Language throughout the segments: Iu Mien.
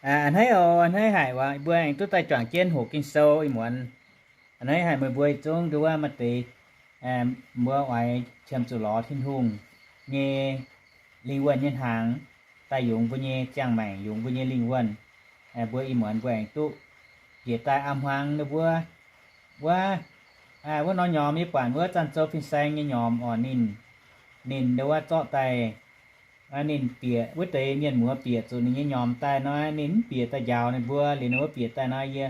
A'hneiv oc, a'hneiv haic waac mbuo aengx duqv daaih juangc jienv hoqc Ging-Sou ih muonz. A'hneiv haic meih mbuo yietc zungv nduov wuov maaih deix mbuo oix qiemx zuqc lorz Tin-Hungh nyei lingh wuonh nyei hnaangx daaih yungz mbuo nyei ziangh maengc, yungz mbuo nyei lingh wuonh. Mbuo ih muonz mbuo aengx duqv bieqc daaih a'hmuangx ninh mbuo wuov, wuov norm nyormx yie buatc wuov Zanc Zou fin-saeng nyei nyormx oc, ninh, ninh nduov wuov zorqv daaih ninh bieqc wuov deix mienh muoz bieqc zuqc ninh nyei nyormx daaih nor, ninh mv bieqc daaih njaaux ninh mbuo. Liuz ninh mbuo bieqc daaih nor, yie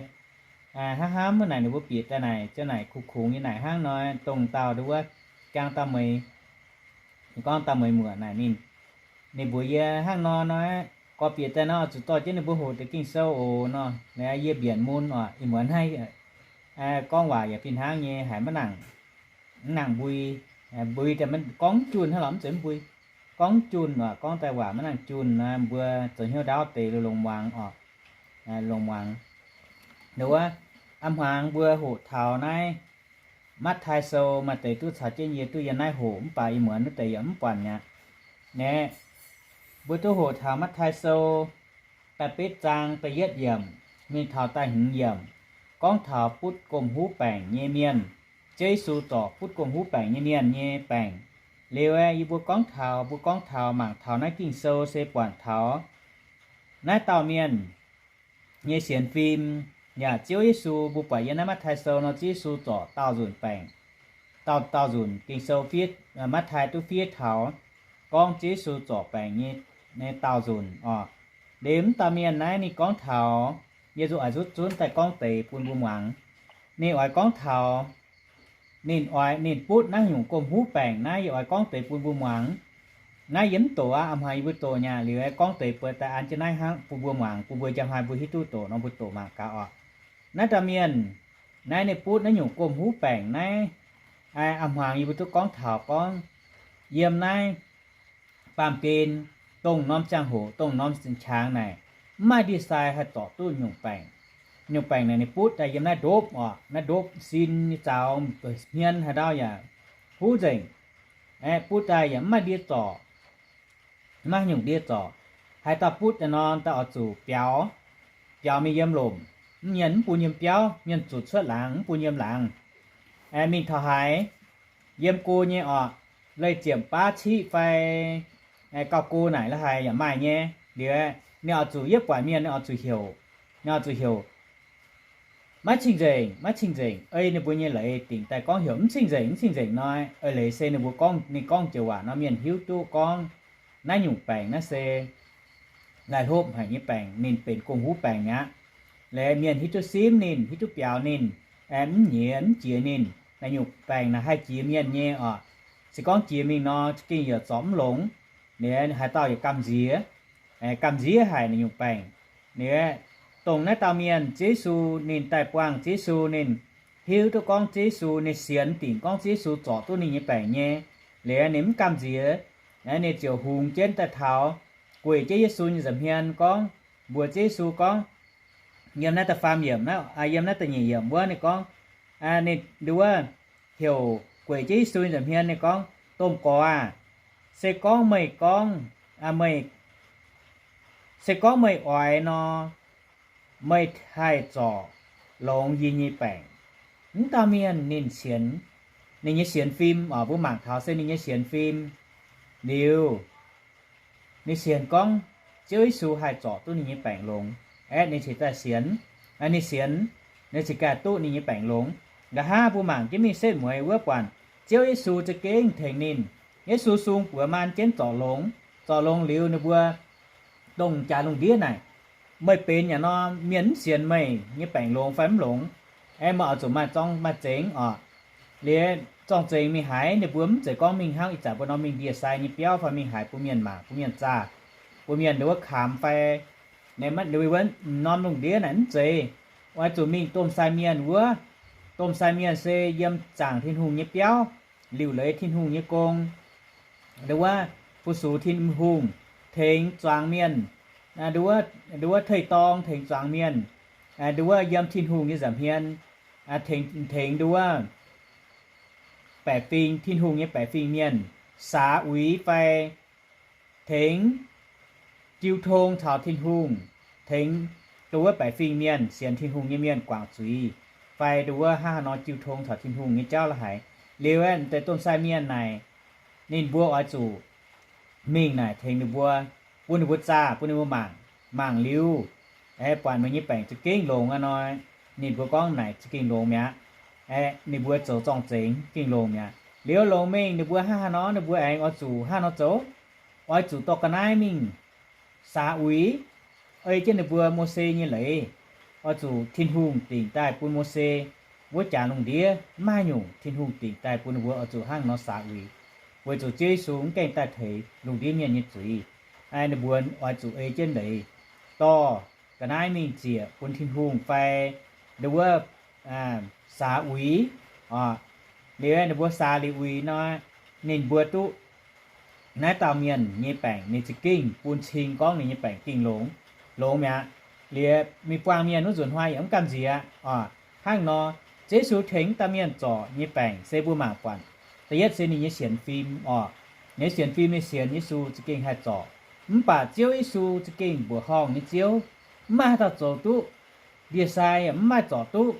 hnamv hnamv wuov naaic ninh mbuo bieqc daaih naaic ziouc naaic kuv kungx nyei naaic hnangv nor, dongh dauh nduov wuov gaang dauh meih, gorngv dauh meih muoc naaic ninh, ninh mbuox yie hnangv nor nor, gorx bieqc daaih nor zuqc dorh jienv ninh mbuo hoqc deix Ging-Sou oc nor. Yie mbienc mun oc, ih muonz naaiv gorngv waac yaac fih hnangv nyei, haiz maiv nangc, mv nangc mbui, mbui daaih gorngv junh hnangv lorz mv zeiz mbui, gorngv junh oc, gorngv daaih waac maiv nangc junh nor, mbuo zoux hnyouv ndaauv deix longx muangx oc, longx muangx. Nduov wuov, a'hmuangx mbuo hoqc taux naaiv Matv^taai Sou, maaih deix duqv caux jienv yie duqv yiem naaiv hoqc, mv baac ih muonz wuov deix yaac mv buatc mi'aqv. Naeqv, mbuo duqv hoqc taux Matv^taai Sou da'betv zaang da'yietv yiemc mingh taux da'hmz yiemc, gorngv taux butv gomh huv baengc nyei mienh. Ziouv Yesu zorc butv gomh huv baengc nyei mienh nyei baengc. Liuz aeqv, yie mbuo gorngv taux, mbuo gorngv taux mangc taux naaiv Ging-Sou se buatc taux naaiv dauh mienh nyei sienx fim. Yaac Ziouv Yesu, mbuo buatc yiem naaiv Matv^taai Sou nor, Ziouv Yesu zorc daauh nzunc baengc, daauh, daauh nzunc. Ging-Sou fiev, Matv^taai duqv fiev taux gorngv Ziouv Yesu zorc baengc nyei daauh nzunc oc. Liuz mv dauh mienh naaiv ninh gorngv taux, yie zuqc oix nzutv zunv daaih gorngv deix bun mbuo muangx. Ninh oix gorngv taux ninh oix, ninh butv naaiv nyungc gomh huv baengc naaiv, yie oix gorngv deix bun mbuo muangx. Naaiv yie mv doqc aqv, a'hmuangx yie mbuo doqc nyei aqv. Liuz aeqv, gorngv deix buatc daaih an jienv naaiv hnangv bun mbuo muangx, bun mbuo njang hnoi mbuo hiuv duqv doqc nor mbuo doqc mangc gaax oc. Naaiv dauh mienh naaiv ninh butv naaiv nyungc gomh huv baengc naaiv, a'hmuangx yie mbuo duqv gorngv taux gorngv yiem naaiv baamh gen, dongh norm ziangh hoc, dongh norm qangx naaic, mv maaih ndie-sai haih zorc duqv nyungc baengc. Nyungc baengc naaic ninh butv daaih yiem naaiv ndopv oc, naaiv ndopv sin nyei zaux, hmien haaix ndau yaac huv nzengc. Aeqv, butv daaih yaac mv maaih ndie zorc, mv maaih nyungc ndie zorc. Haaix dauh butv daaih nor, daaih oix zuqc biaux, biaux mingh yiem lomc. Mv, mienh mv bun yiem biauv, mienh zuqc cuotv laangz, mv bun yiem laangz. Aeqv, mingh taux haaix, yiem go nyei oc, leih ziepc baav ciqv fai gauh go naaic la'haaix yaac maaih nyei. Liuz ninh oix zuqc, yie buatc mienh ninh oix zuqc heuc, ninh oix zuqc heuc, maiv cing-nzengc, maiv cing-nzengc, ei ninh mbuo nyei leiz dingc daaih gorngv heuc mv cing-nzengc, mv cing-nzengc nor, eix leiz se ninh mbuo gorngv, ninh gorngv joux waac nor mienh hiuv duqv gorngv naaiv nyungc baengc naaiv se laih hlopv haic nyei baengc, ninh benx gomh huv baengc mi'aqv. Liuz mienh hiuv duqv simv ninh, hiuv duqv biaux ninh, mv nyiex mv jiex ninh. Naaiv nyungc baengc naaic haih jiex mienh nyei oc. Se gorngv jiex mingh nor, za'gengh yaac zorc mv longx. Liuz haaix dauh yaac gamh nziex, gamh nziex haic naaiv nyungc baengc. Liuz dongh naaiv dauh mienh, Ziouv Yesu ninh daaih buangh, Ziouv Yesu ninh hiuv duqv gorngv Ziouv Yesu, ninh sienx dingc gorngv Ziouv Yesu zorc duqv ninh nyei baengc nyei. Liuz ninh mv gamh nziex, ninh ziouc hungx jienv daaih taux, gueic jienv Yesu nyei nza'hmien gorngv, mbuox Ziouv Yesu gorngv, yiem naaiv da'faam yiemc, yiem naaiv da'nyeic yiemc wuov ninh gorngv, ninh nduov heuc gueic jienv Yesu nyei nza'hmien ninh gorngv, Domh Gorx aah! Se gorngv meih gorngv, meih, se gorngv meih oix nor, meih haih zorc longx yie nyei baengc. Mv dauh mienh ninh sienx, ninh nyei sienx fim oc, mbuo mangc taux se ninh nyei sienx fim. Liuz ninh sienx gorngv Ziouv Yesu haih zorc duqv ninh nyei baengc longx. Aeqv, ninh cingx daaih sienx, ninh sienx, ninh cingx gaax duqv ninh nyei baengc longx. Nqa'haav mbuo mangc jienv mingh setv mueiz wuov buatc Ziouv Yesu za'gengh tengx ninh. Yesu sung buoz maan jienv zorc longx. Zorc longx liuz ninh mbuo dongh jaax lungh ndiev naaic, meih benx yaac nor, mienh mv sienx meih nyei baengc longx fai mv longx. Aeqv, meih oix zuqc maaih zorng maaih zengx oc. Liuz zorng-zengx mingh haaix, ninh mbuo mv zeiz gorngv mingh hnangv ih zanc mbuo nor mingh ndie-sai nyei biauv fai mingh haaix bun mienh mangc, bun mienh zaah, bun mienh nduov kamx fai norm lungh ndiev naaic mv zeiz. Oix zuqc mingh domh sai mienh wuov. Domh sai mienh se yiem zaangc Tin-Hungh nyei biauv, liuc leiz Tin-Hungh nyei gong, nduov fu-sux Tin-Hungh, tengx zuangx mienh, nduov, nduov teiv-dorng tengx zuangx mienh, nduov yiem Tin-Hungh nyei nza'hmien, tengx, tengx nduov baeqc fingx, Tin-Hungh nyei baeqc fingx mienh, saax uix fai tengx jiu tong caux Tin-Hungh, tengx nduov wuov baeqc fingx mienh, sienx Tin-Hungh nyei mienh guangc zuiz, fai nduov wuov hnangv haaix nor jiu tong caux Tin-Hungh nyei jauv la'haic. Liuz aeqv, deix domh sai mienh naaic, ninh mbuo oix zuqc mingh naaic tengx ninh mbuo, bun ninh mbuo zaah, bun ninh mbuo mangc. Mangc liuz, aeqv, buatc meih nyei baengc za'gengh longx aqv nor, ninh mbuo gorngv naaic za'gengh longx mi'aqv. Aeqv, ninh mbuo zoux zorng-zengx gengh longx mi'aqv. Liuz longx mingh, ninh mbuo hnangv haaix nor, ninh mbuo aengx oix zuqc hnangv haaix nor zoux? Oix zuqc dorh ga'naaiv mingh saax uix, ei jienv ninh mbuo Mose nyei leiz. Oix zuqc Tin-Hungh dingc daaih bun Mose wuov jaax lungh ndiev, mv maaih nyungc, Tin-Hungh dingc daaih bun ninh mbuo oix zuqc hnangv nor saax uix, weic zuqc Ziouv Yesu mv gaengh daaih teix lungh ndiev mienh nyei zuiz. Ninh mbuo oix zuqc ei jienv leiz dorh ga'naaiv mingh ziec bun Tin-Hungh fai nduov wuov saax uix. Liuz ninh mbuo saax liuz uix nor, ninh mbuo duqv naaiv dauh mienh nyei baengc ninh za'gengh bun cing gorngv ninh nyei baengc gengh longx, longx mi'aqv. Liuz mingh buangh mienh wuov nzunc hnoi yaac mv gamh nziex oc. Hnangv nor, Ziouv Yesu tengx dauh mienh zorc nyei baengc se mbuo mangc buatc. Da'yietv se ninh nyei sienx fim oc. Ninh nyei sienx fim, ninh sienx Yesu za'gengh haih zorc. Mv baac Ziouv Yesu za'gengh mbuoqc horngh nyei Ziouv, mv maaih haaix dauh zoux duqv. Ndie-sai yaac mv maaih zorc duqv.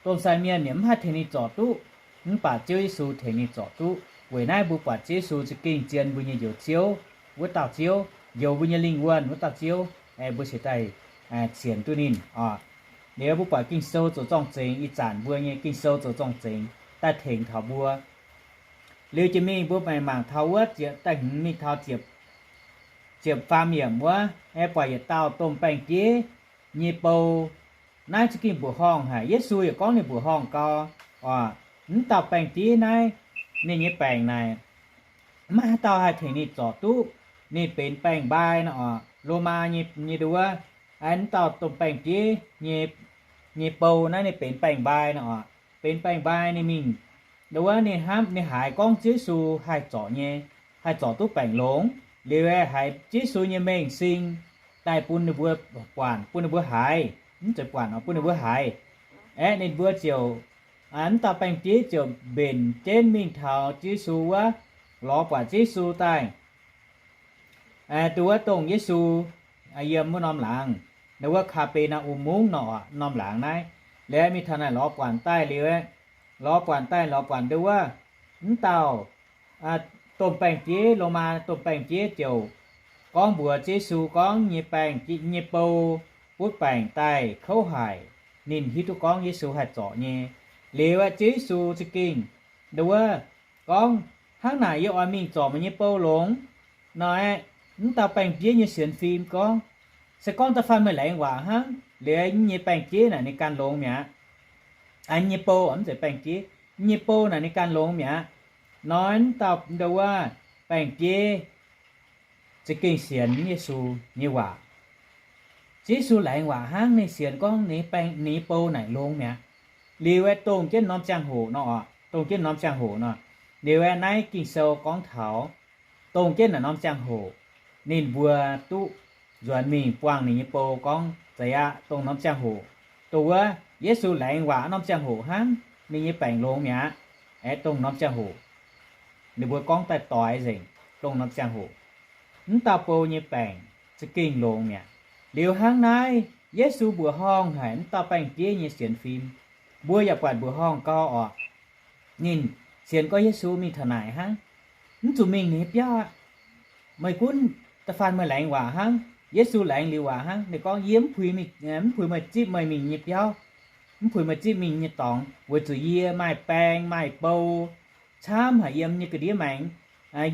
Domh sai mienh yaac mv haih tengx ninh zorc duqv. Mv baac Ziouv Yesu tengx ninh zorc duqv. Weic naaiv mbuo buatc Ziouv Yesu za'gengh zien mbuo nyei Njoux Ziouv wuov dauh Ziouv, njoux mbuo nyei lingh wuonh wuov dauh Ziouv. Aeqv, mbuo cingx daaih sienx duqv ninh oc. Liuz mbuo buatc Ging-Sou zoux zorng-zengx, ih zanc mbuo nyei Ging-Sou zoux zorng-zengx daaih tengx taux mbuo. Liuz jiex mingh mbuo mangc mangc taux wuov ziepc daaih hmz mingh taux ziepc, ziepc faam yiemc wuov, aeqv, buatc yietc dauh domh baeng-bieiv nyei bou. Naaiv za'gengh mbuoqc horngh haic. Yesu yaac gorngv ninh mbuoqc horngh gau oc. Mv dauh baeng-bieiv naaiv, ninh nyei baengc naaic, mv maaih haaix dauh haih tengx ninh zorc duqv. Ninh benx baeng-mbai nor oc. Lomaa nyei, nyei nduov, mv dauh domh baeng-bieiv nyei, nyei bou naaiv ninh benx baeng-mbai nor oc. Benx baeng-mbai ninh mingh, nduov ninh hnamv, ninh haiz gorngv Ziouv Yesu haih zorc nyei, haih zorc duqv baengc longx. Liuz aeqv, haiz Ziouv Yesu nyei mengh sing daaih bun ninh mbuo buatc, bun ninh mbuo haiz, mv zeiz buatc oc, bun ninh mbuo haiz. Aeqv, ninh mbuo ziouc, mv dauh baeng-bieiv ziouc mbenc jienv mingh taux Ziouv Yesu wuov, lorz buatc Ziouv Yesu daaih. Nduov wuov dongh Yesu yiem wuov norm laangz, nduov wuov Kaa^be^naa^um Mungv nor, norm laangz naaiv. Liuz mingh taux naaic lorz buatc daaih liuz, lorz buatc daaih, lorz buatc nduov wuov, mv dauh domh baeng-bieiv, Lomaa domh baeng-bieiv ziouc gorngv mbuox Ziouv Yesu gorngv nyei baeng, nyei bou butv baengc daaih kouv haic. Ninh hiuv duqv gorngv Yesu haih zorc nyei. Liuz aeqv, Ziouv Yesu za'gengh nduov wuov gorngv, hnangv naaic yie oix mingh zorc meih nyei bou longx nor aeqv, mv dauh baeng-bieiv nyei sienx fim gorngv, se gorngv da'faanh meih laengz waac hnangv, liuz nyei baeng-bieiv naaic ninh ganh longx mi'aqv. Nyei bou, mv zeiz baeng-bieiv, nyei bou naaic ninh ganh longx mi'aqv. Nor mv dauh nduov wuov baeng-bieiv za'gengh sienx Yesu nyei waac. Ziouv Yesu laengz waac hnangv, ninh sienx gorngv ninh, ninh nyei bou naaic longx mi'aqv. Liuz aeqv, dongh jienv norm ziangh hoc nor oc, dongh jienv norm ziangh hoc nor. Liuz aeqv, naaiv Ging-Sou gorngv taux dongh jienv naaic norm ziangh hoc, ninh mbuo duqv nzuonx mingh buangh ninh nyei bou gorngv, zeiz aqv, dongh norm ziangh hoc, dongh wuov Yesu laengz waac norm ziangh hoc hnangv, ninh nyei baengc longx mi'aqv. Aeqv, dongh norm ziangh hoc ninh mbuo gorngv daaih doix nzengc, dongh norm ziangh hoc, mv dauh bou nyei baengc za'gengh longx mi'aqv. Liuz hnangv naaiv, Yesu mbuoqc horngh haic mv dauh baeng-bieiv nyei sienx fim. Mbuo yaac buatc mbuoqc horngh gau oc. Ninh sienx gorngv Yesu mingh taux naaic hnangv, mv zuqc mingh ninh nyei biauv aqv. Meih gunv da'faanh meih laengz waac hnangv, Yesu laengz liuz waac hnangv, ninh gorngv, yie mv puix, mv puix meih zipv meih mingh nyei biauv, mv puix meih zipv mingh nyei dorngx, weic zuqc yie maaih baeng maaih bou camv haic yiem nyei ga'ndiev maengx.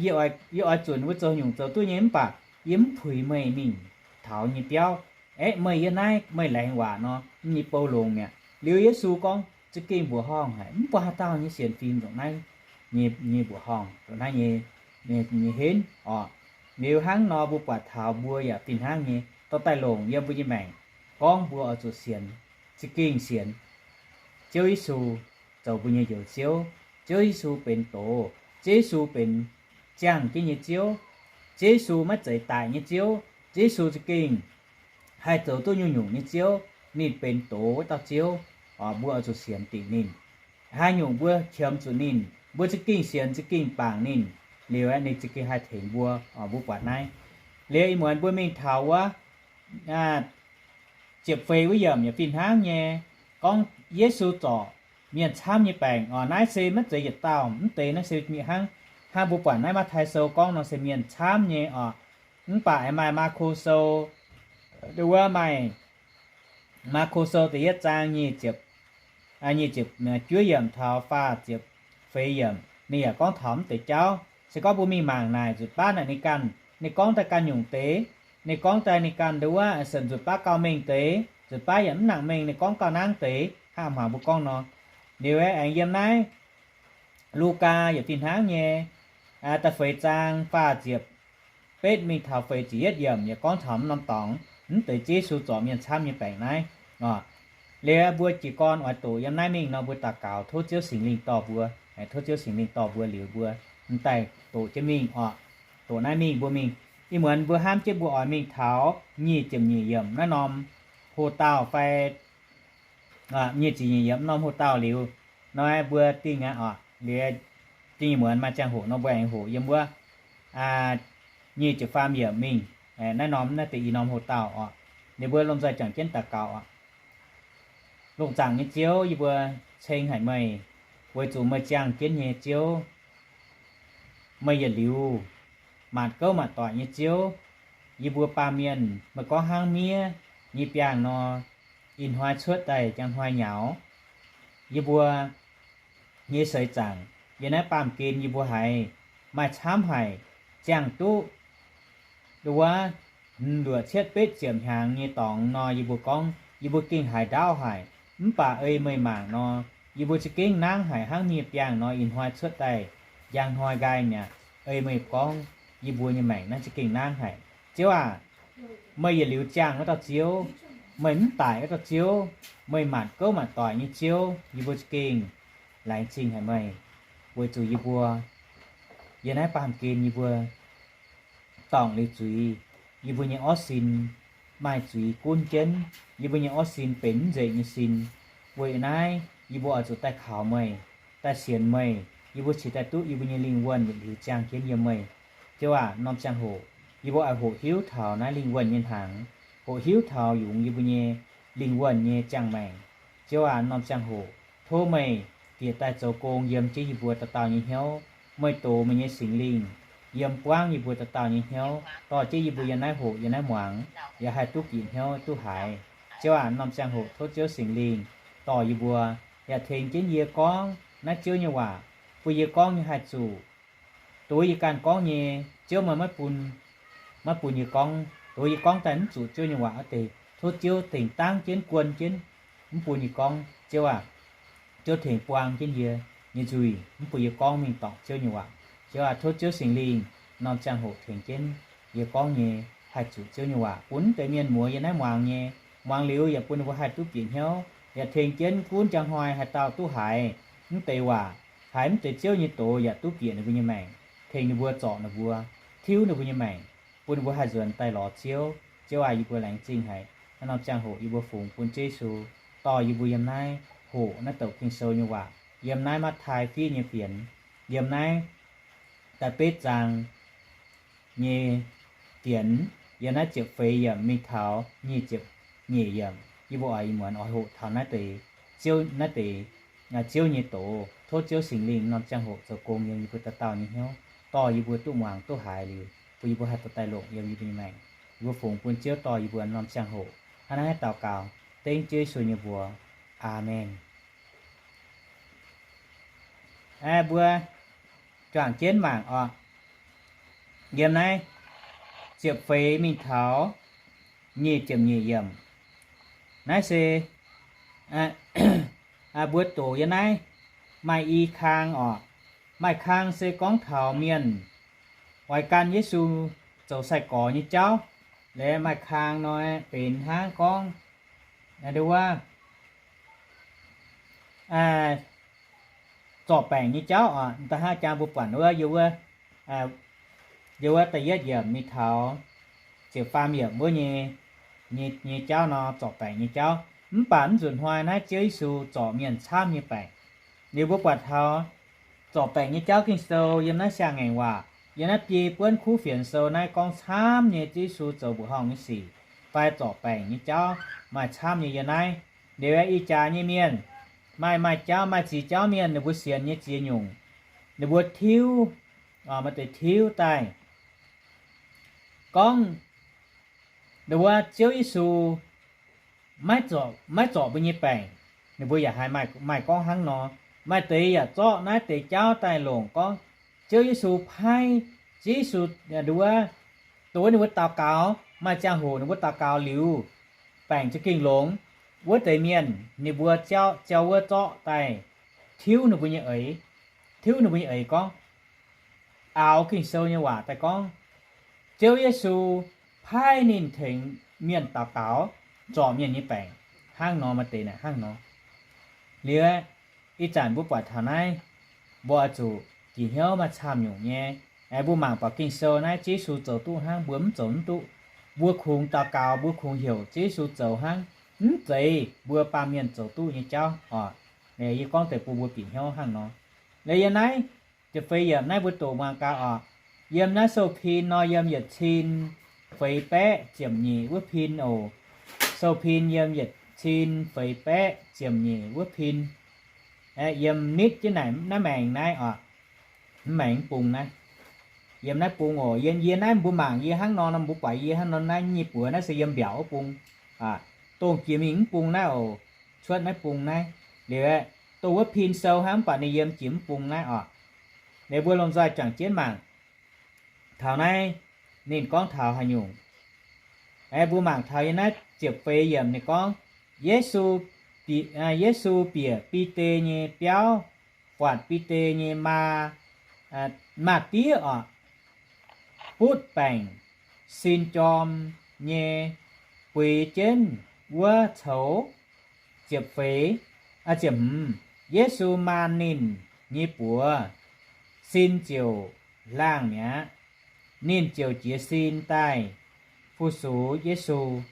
Yie oix, yie oix zunc wuov zoux nyungc zoux duqv nyei, mv baac yie mv puix meih mingh taux nyei biauv. Aeqv, meih yiem naaiv meih laengz waac nor, nyei bou longx mi'aqv. Liuz Yesu gorngv za'gengh mbuoqc horngh haic, mv buatc haaix dauh nyei sienx fim ndongc naaiv nyei, nyei mbuoqc horngh, ndongc naaiv nyei, nyei henv oc. Liuz hnangv nor mbuo buatc taux mbuo yaac fih hnangv nyei, dorh daaih longc yiem mbuo nyei maengc, gorngv mbuo oix zuqc sienx, za'gengh sienx Ziouv Yesu zoux mbuo nyei Njoux Ziouv. Ziouv Yesu benx doz, Ziouv Yesu benx ziangh jienv nyei Ziouv. Ziouv Yesu maiv zeiz daic nyei Ziouv. Ziouv Yesu za'gengh haih zoux duqv nyungc-nyungc nyei Ziouv. Ninh benx doz wuov dauh Ziouv. Mbuo oix zuqc sienx dingc ninh. Haaix nyungc mbuo qiemx zuqc ninh, mbuo za'gengh sienx, za'gengh bangc ninh, liuz ninh za'gengh haih tengx mbuo. Mbuo buatc naaiv. Liuz ih muonz mbuo mingh taux wuov, ziepc feix wuov yiemc yaac fih hnangv nyei, gorngv Yesu zorc mienh camv nyei baengc oc. Naaiv se maiv zeiz yietc dauh, mv deix naaiv se hnangv, hnangv mbuo buatc naaiv Matv^tai Sou gorngv nor se mienh camv nyei oc. Mv baac aengx maaih Maako Sou, wuov maaih Maako Sou da'yietv zaang nyic ziepc, nyic ziepc juov yiemc taux faah ziepc feix yiemc, ninh yaac gorngv taux mv deix jauv. Se gorngv mbuo mingh mangc naaic nzutc baav naaic ninh ganh, ninh gorngv daaih ganh nyungc deix, ninh gorngv daaih ninh ganh nduov wuov se nzutc baav gauh mengh deix, nzutc baav yaac mv nangc mengh, ninh gorngv gauh nangv deix, hnangv hmuangx mbuo gorngv nor. Liuz aengx yiem naaiv Lugaa yaac fih hnangv nyei, da'feix zaang faah ziepc betv mingh taux feix ziepc yietv yiemc yaac gorngv taux mv norm dorngx, mv deix Yesu zorc mienh camv nyei baengc naaiv. Liuz mbuo jiez gorn oix doqc yiem naaiv mingh nor, mbuo daux gaux tov Ziouv Singx Lingh dorh mbuo, tov Ziouv Singx Lingh dorh mbuo liuz mbuo m'daaih doqc jienv mingh oc. Doqc naaiv mingh mbuo mingh, ih muonz mbuo hnamv jienv mbuo oix mingh taux nyic ziepc nyeic yiemc naaiv norm hoc-dauh fai nyic ziepc nyeic yiemc norm hoc-dauh liuz, nor mbuo dingh aqv oc. Liuz dingh ih muonz maaih ziangh hoc nor mbuo aengx hoqc yiem wuov nyic ziepc faam yiemc mingh, naaiv norm naaiv deix i norm hoc-dauh oc. Liuz mbuo lomh nzoih juangc jienv daux gaux oc. Lungh zaangc nyei Ziouv, yie mbuo ceng haic meih, weic zuqc meih ziangh jienv nyei Ziouv. Meih yietc liuz maanc gouv maanc doic nyei Ziouv. Yie mbuo baamh mienh meih gorngv hnangv miev nyei biangh nor, ih hnoi cuotv daaih njang hnoi nyaux. Yie mbuo nyei seix zaangc yiem naaiv baamh gen yie mbuo haiz maaih camv haic, ziangh duqv nduov wuov luoqc cietv betv ziepc hnyangx nyei dorngx nor, yie mbuo gorngv yie mbuo gengh haiz ndaauv haic. Mv baac ei meih mangc nor, yie mbuo za'gengh nangv haic hnangv miev biangh nor, ih hnoi cuotv daaih njang hnoi nqaai mi'aqv. Ei meih gorngv yie mbuo nyei maengc naaiv za'gengh nangv haic. Ziouv aac, meih yietc liuz ziangh wuov dauh Ziouv, meih mv daic wuov dauh Ziouv, meih maanc gouv maanc doic nyei Ziouv, yie mbuo za'gengh laengz zingh haic meih, weic zuqc yie mbuo yiem naaiv baamh gen yie mbuo dorngc liuz zuiz, yie mbuo nyei orv sin maaih zuiz gunv jienv, yie mbuo nyei orv sin benx mv nzengc nyei sin. Weic naaiv yie mbuo oix zuqc daaih kaux meih, daaih sienx meih, yie mbuo cingx daaih duqv yie mbuo nyei lingh wuonh yietc liuz ziangh jienv yiem meih. Ziouv aac, norm ziangh hoc yie mbuo oix hoqc hiuv taux naaiv lingh wuonh nyei hnaangx, hoqc hiuv taux yungz yie mbuo nyei lingh wuonh nyei ziangh maengc. Ziouv aac, norm ziangh hoc tov meih bieqc daaih zoux gong yiem jienv yie mbuo dauh dauh nyei hnyouv. Meih dox meih nyei Singx Lingh yiem buangv yie mbuo dauh dauh nyei hnyouv, dorh jienv yie mbuo yiem naaiv hoqc yiem naaiv muangx, yaac haih duqv bieqc hnyouv duqv haiz. Ziouv aac, norm ziangh hoc tov Ziouv Singx Lingh dorh yie mbuo, yaac tengx jienv yie gorngv naaiv Ziouv nyei waac, bun yie gorngv nyei haih zuqc. Doz yie ganh gorngv nyei, Ziouv meih maiv bun, maiv bun yie gorngv. Doz yie gorngv daaih mv zuqc Ziouv nyei waac wuov deix, tov Ziouv tengx dangv jienv guon jienv, mv bun yie gorngv. Ziouv aac, Ziouv tengx buang jienv yie nyei nzuih, mv bun yie gorngv mingh dorngc Ziouv nyei waac. Ziouv aac, tov Ziouv Singx Lingh norm ziangh hoc tengx jienv yie gorngv nyei haih zuqc Ziouv nyei waac, bun mv deix mienh muoz yiem naaiv muangx nyei, muangx liuz yaac bun ninh mbuo haih duqv bieqc hnyouv, yaac tengx jienv gunv njang hnoi haaix dauh duqv haiz mv deix waac, haiz mv deix Ziouv nyei doz yaac duqv bieqc ninh mbuo nyei maengc, tengx ninh mbuo, zorc ninh mbuo, tiuv ninh mbuo nyei maengc, bun ninh mbuo haih nzuonx daaih lorz Ziouv. Ziouv aac, yie mbuo laengz zingh haic. Naaiv norm ziangh hoc yie mbuo fungx bun Ziouv Yesu dorh yie mbuo yiem naaiv hoqc naaiv douc Ging-Sou nyei waac, yiem naaiv Matv^tai Fiv nyei fienx, yiem naaiv da'betv zaang nyei fienx, yiem naaiv ziepc feix yiemc mingh taux nyic ziepc nyeic yiemc. Yie mbuo oix ih muonz oix hoqc taux naaiv deix Ziouv, naaiv deix Ziouv nyei doz. Tov Ziouv Singx Lingh norm ziangh hoc zoux gong yiem yie mbuo dauh dauh nyei hnyouv, dorh yie mbuo duqv muangx duqv haiz liuz, bun yie mbuo haih dorh daaih longc yiem yie mbuo nyei maengc. Yie mbuo fungx bun Ziouv dorh yie mbuo norm ziangh hoc hnangv naaiv daux gaux, dengv Ziouv Yesu nyei mbuox. Aamen. Aeqv, mbuo juangc jienv mangc oc. Yiem naaiv ziepc feix mingh taux nyic ziepc nyeic yiemc. Naaiv se mbuo doqc yiem naaiv maaih i kang oc. Maaih kang se gorngv taux mienh oix gan Yesu zoux sai-gorx nyei jauv. Laaix maaih kang nor benx hnangv gorngv wuov zorc baengc nyei jauv oc. Da'haav jang mbuo buatc wuov, yie wuov, yie wuov da'yietv yiemc mingh taux ziepc faam yiemc wuov nyei, nyei, nyei jauv nor, zorc baengc nyei jauv. Mv baac mv nzunc hnoi naaiv Ziouv Yesu zorc mienh camv nyei baengc. Liuz mbuo buatc taux zorc baengc nyei jauv Ging-Sou yiem naaiv siang-ngaengc waac, yiem naaiv biei buonv kuv fienx sou naaiv gorngv camv nyei Ziouv Yesu zoux mbuoqc horngh nyei sic. fai zorc baengc nyei jauv maaih camv nyei yiem naaiv. Liuz ih jaax nyei mienh, maaih maaih jauv, maaih ziex jauv mienh, ninh mbuo sienx nyei ziex nyungc, ninh mbuo tiuv, maaih deix tiuv daaih gorngv, ninh mbuo Ziouv Yesu maiv zorc, maiv zorc mbuo nyei baengc. Ninh mbuo yaac haiz maaih, maaih gorngv hnangv nor. Maaih deix yaac zorqv naaiv deix jauv daaih longc gorngv Ziouv Yesu paaiv, Ziouv Yesu, wuov, dongh wuov ninh mbuo daux gaux, maaih ziangh hoc ninh mbuo daux gaux liuz, baengc za'gengh longx. Wuov deix mienh ninh mbuo ziouc, ziouc wuov zorqv daaih tiuv ninh mbuo nyei eix, tiuv ninh mbuo nyei eix gorngv, aaux Ging-Sou nyei waac daaih gorngv, Ziouv Yesu paaiv ninh tengx mienh daux gaux, zorc mienh nyei baengc. Hnangv nor, maaih deix naaic hnangv nor. Liuz, ih zanc mbuo buatc taux naaiv, mbuo oix zuqc bieqc hnyouv maaih camv nyungc nyei. Aengx mbuo mangc buatc Ging-Sou naaiv, Ziouv Yesu zoux duqv hnangv, mbuo mv zoux mv duqv. Mbuo kungx daux gaux, mbuo kungx heuc Ziouv Yesu zoux hnangv, mv zeiz mbuo baamh mienh zoux duqv nyei jauv oc. Yie gorngv deix bun mbuo bieqc hnyouv hnangv nor. Liuz yiem naaiv ziepc feix yiemc naaiv mbuo doqc muangx gaax oc. Yiem naaiv sou pin nor, yiem yietc cin feix baeqv ziepc nyeic wuov pin oc. Sou pin yiem yietc cin feix baeqv ziepc nyeic wuov pin. Yiem nitv jienv naaic naaiv maengx naaiv oc. Mv maengx mv bung naaiv. Yiem naaiv bung oc. Yiem yie naaiv mbuo mangc yie hnangv nor, mbuo buatc yie hnangv nor, naaiv nyei buoz naaiv se yiem mbiaauc wuov bung. Dongh jiex mingh mv bung naaiv oc. Cuotv naaiv bung naaiv. Liuz, dongh wuov pin sou hnangv, mv baac ninh yiem jiex mv bung naaiv oc. Liuz mbuo lomh nzoih juangc jienv mangc taux naaiv ninh gorngv taux haaix nyungc. Aengx mbuo mangc taux yiem naaiv ziepc feix yiemc ninh gorngv, Yesu, Yesu bieqc Bide nyei biauv, buatc Bide nyei maa, maa-diev oc, butv baengc sin jorm nyei buix jienv wuov coux. Ziepc feix, ziepc hmz, Yesu maanz ninh nyei buoz, sin ziouc laangh mi'aqv. Ninh ziouc jiez sin daaih fu-sux Yesu.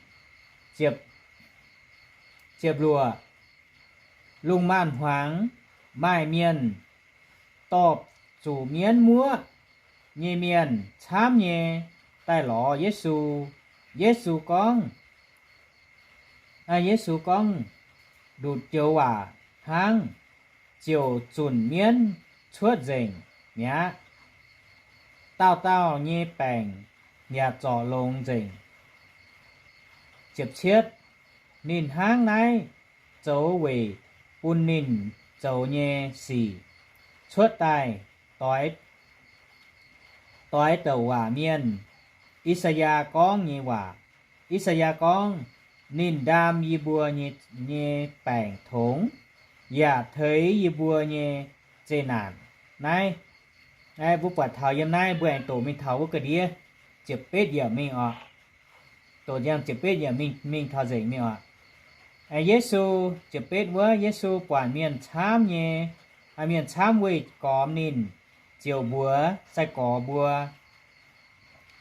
Ziepc luoqc, lungh maanz-hmuangx maaih mienh dorh zuqc mienv muoqv nyei mienh camv nyei daaih lorz Yesu. Yesu gorngv, Yesu gorngv ndutc joux waac hnangv, ziouc zunc mienv cuotv nzengc mi'aqv. Dauh dauh nyei baengc yaac zorc longx nzengc. Ziepc cietv, ninh hnangv naaiv zoux weic bun ninh zoux nyei sic cuotv daaih doix douc waac mienh, I^saa^yaa, gorngv nyei waac. I^saa^yaa gorngv, Ninh ndaam yie mbuo nyei baengc tongx, yaac teix yie mbuo nyei zeqc naanc. Naaiv, mbuo buatc taux yiem naaiv mbuo aengx doqc mingh taux wuov ga'ndiev ziepc betv yiemc mingh oc. Doqc ziepc betv yiemc mingh, mingh taux nzengc mingh oc. Yesu, ziepc betv wuov, Yesu buatc mienh camv nyei, mienh camv weih gormx ninh, ziouc mbuox sai-gorx mbuo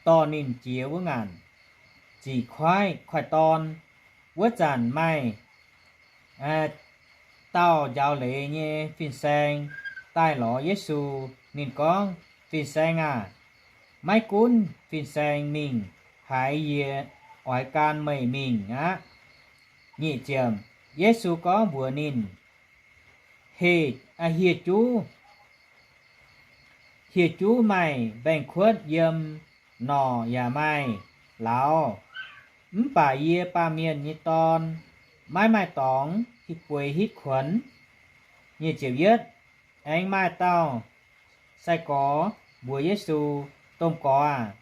dorh ninh jiex wuov ngaanc ziqc koiv, koiv-dorn. Wuov zanc maaih dauh njaaux leiz nyei fin-saeng daaih lorz Yesu. Ninh gorngv, Fin-Saeng aah! Maiv gunv fin-saeng mingh haaix, yie oix gan meih mingh aqv. Nyic ziepc, Yesu gorngv mbuox ninh, Heh, hieh juv, hieh juv maaih mbaengx-kuotv yiem, norqc yaac maaih lauz, mv baac yie, Baamh Mienh nyei Dorn, maiv maaih dorngx bueix hitv kuonx. Nyic ziepc yietv, aengx maaih dauh sai-gorx mbuox Yesu, Domh Gorx aah!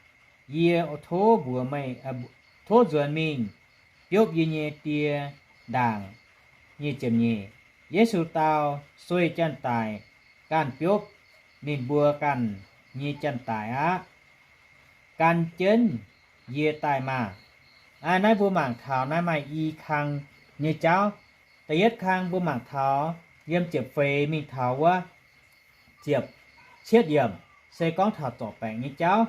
Yie tov mbuox meih, tov nzuonx mingh biopv yie nyei die ndaangc. Nyic ziepc nyeic, Yesu dau, Sueih janx-daic ganh biopv ninh mbuo ganh nyei janx-daic aqv. Gan jienv yie daaih maah! Naaiv mbuo mangc taux naaiv maaih i kang nyei jauv. Da'yietv kang mbuo mangc taux yiem ziepc feix mingh taux wuov ziepc cietv yiemc se gorngv taux zorc baengc nyei jauv.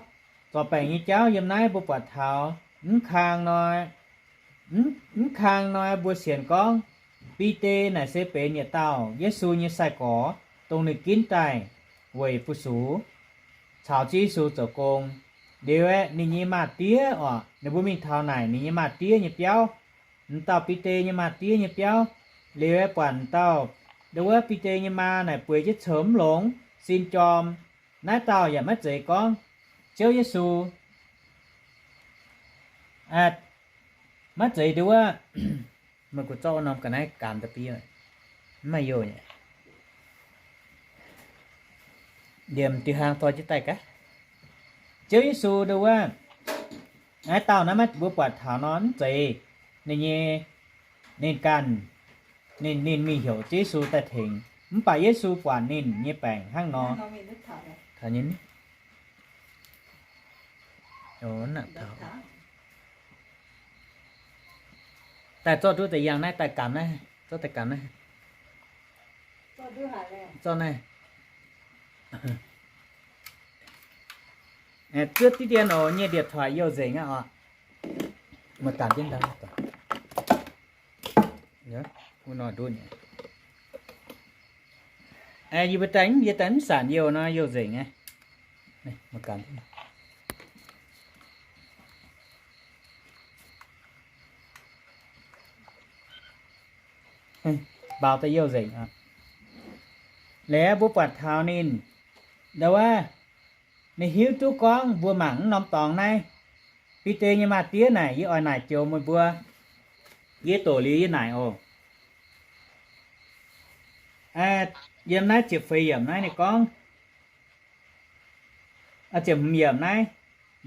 Zorc baengc nyei jauv yiem naaiv mbuo buatc taux mv kang nor, mv kang nor mbuo sienx gorngv Bide naaic se benx yietc dauh Yesu nyei sai-gorx, dongh ninh ginv daaih weic fu-sux caux Ziouv Yesu zoux gong. Liuz aeqv, ninh nyei maa-diev oc, ninh mbuo mingh taux naaic ninh nyei maa-diev nyei biauv, m'dauh Bide nyei maa-diev nyei biauv. Liuz aeqv, buatc m'dauh, ndo wuov Bide nyei maa naaic bueix jienv coux mv longx, sin jorm. Naaiv dauh yaac maiv zeiz gorngv Ziouv Yesu, maiv zeiz ndo wuov, meih guv zorqv wuov norm ga'naaiv gaamx da'bieiv, mv maaih youh nyei. Liemh diuh hlang dorh jienv daaih gaax. Ziouv Yesu ndo wuov, naaiv dauh naaiv maiv mbuo buatc taux nor mv zeiz ninh nyei, ninh ganh, ninh, ninh mingh heuc Ziouv Yesu daaih tengx. Mv baac Yesu buatc ninh nyei baengc hnangv nor, daaih zorqv duqv deix yangh naaiv daaih gaamx naaiv, zorqv daaih gaamx naaiv, zorqv naaiv. Zuov diqv dien oc, nyei điện thoại youh nzengc aqv oc. Yie mbuo daaih, yie daaih mv sanc youh nor youh nzengc aqv. Mbaaux daaih youh nzengc. Liuz mbuo buatc taux ninh, ndo wuov, ninh hiuv duqv gorngv mbuo mangc mv norm dorngx naaiv, Bide nyei maa-diev naaic, yie oix naaic joux meih mbuo. Yie doqc liuz yie naaic oc. Yiem naaiv ziepc feix yiemc naaiv ninh gorngv, ziepc hmz yiemc naaiv,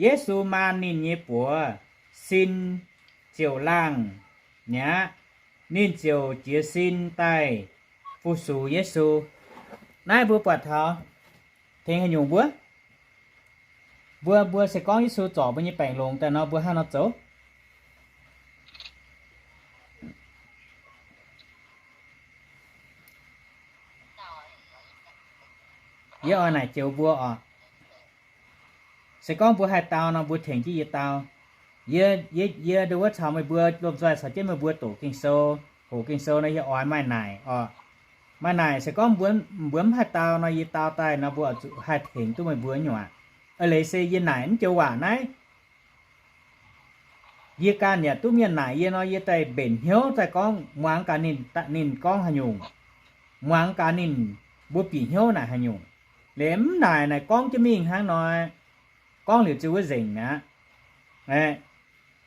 Yesu maan ninh nyei buoz, sin ziouc laangh mi'aqv. Ninh ziouc jiez sin daaih fu-sux Yesu. Naaiv mbuo buatc taux tengx haaix nyungc mbuo? Mbuo, mbuo se gorngv Yesu zorc mbuo nyei baengc longx daaih nor, mbuo hnangv nor zoux? Yie oix naaic joux mbuo oc. Se gorngv mbuo haih dau nor, mbuo tengx jienv yie dau. Yie, yie, yie ndo wuov caux meih mbuo lomh nzoih caux jienv meih mbuo doqc Ging-Sou, hoqc Ging-Sou nor, yie oix maaih naaic oc. Maaih naaic se gorngv mbuo, mbuo mv haih dau nor, yie dau daaih nor, mbuo oix zuqc haih tengx duqv meih mbuo nyungc aqv. Eix leiz se yie naaic mv joux waac naaiv, yie ganh yaac duqv mienh naaic yie nor, yie daaih mbenc hnyouv daaih gorngv muangx gaax ninh, ninh gorngv haaix nyungc, muangx gaax ninh mbuo bieqc hnyouv naaic haaix nyungc. Liuz mv naaic naaic gorngv jienv mingh hnangv nor, gorngv liuz ziouc wuov nzengc mi'aqv.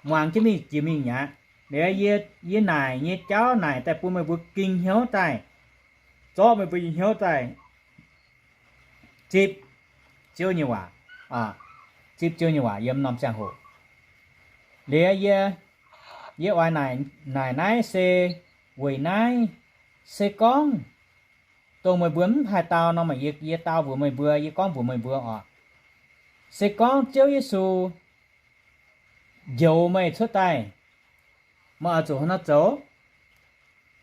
Muangx jienv mingh jiex mingh mi'aqv. Liuz yie, yie naaic nyei jauv naaic daaih bun meih mbuo ging hnyouv daaih, zorqv meih mbuo nyei hnyouv daaih zipv Ziouv nyei waac, zipv Ziouv nyei waac yiem norm ziangh hoc. Liuz yie, yie oix naaic, naaic naaiv se weic naaiv, se gorngv dongh meih mbuo mv haih dau nor, meih, yie, yie dau mbuox meih mbuo, yie gorngv mbuox meih mbuo oc. Se gorngv Ziouv Yesu njoux meih cuotv daaih, meih oix zuqc hnangv nor zoux.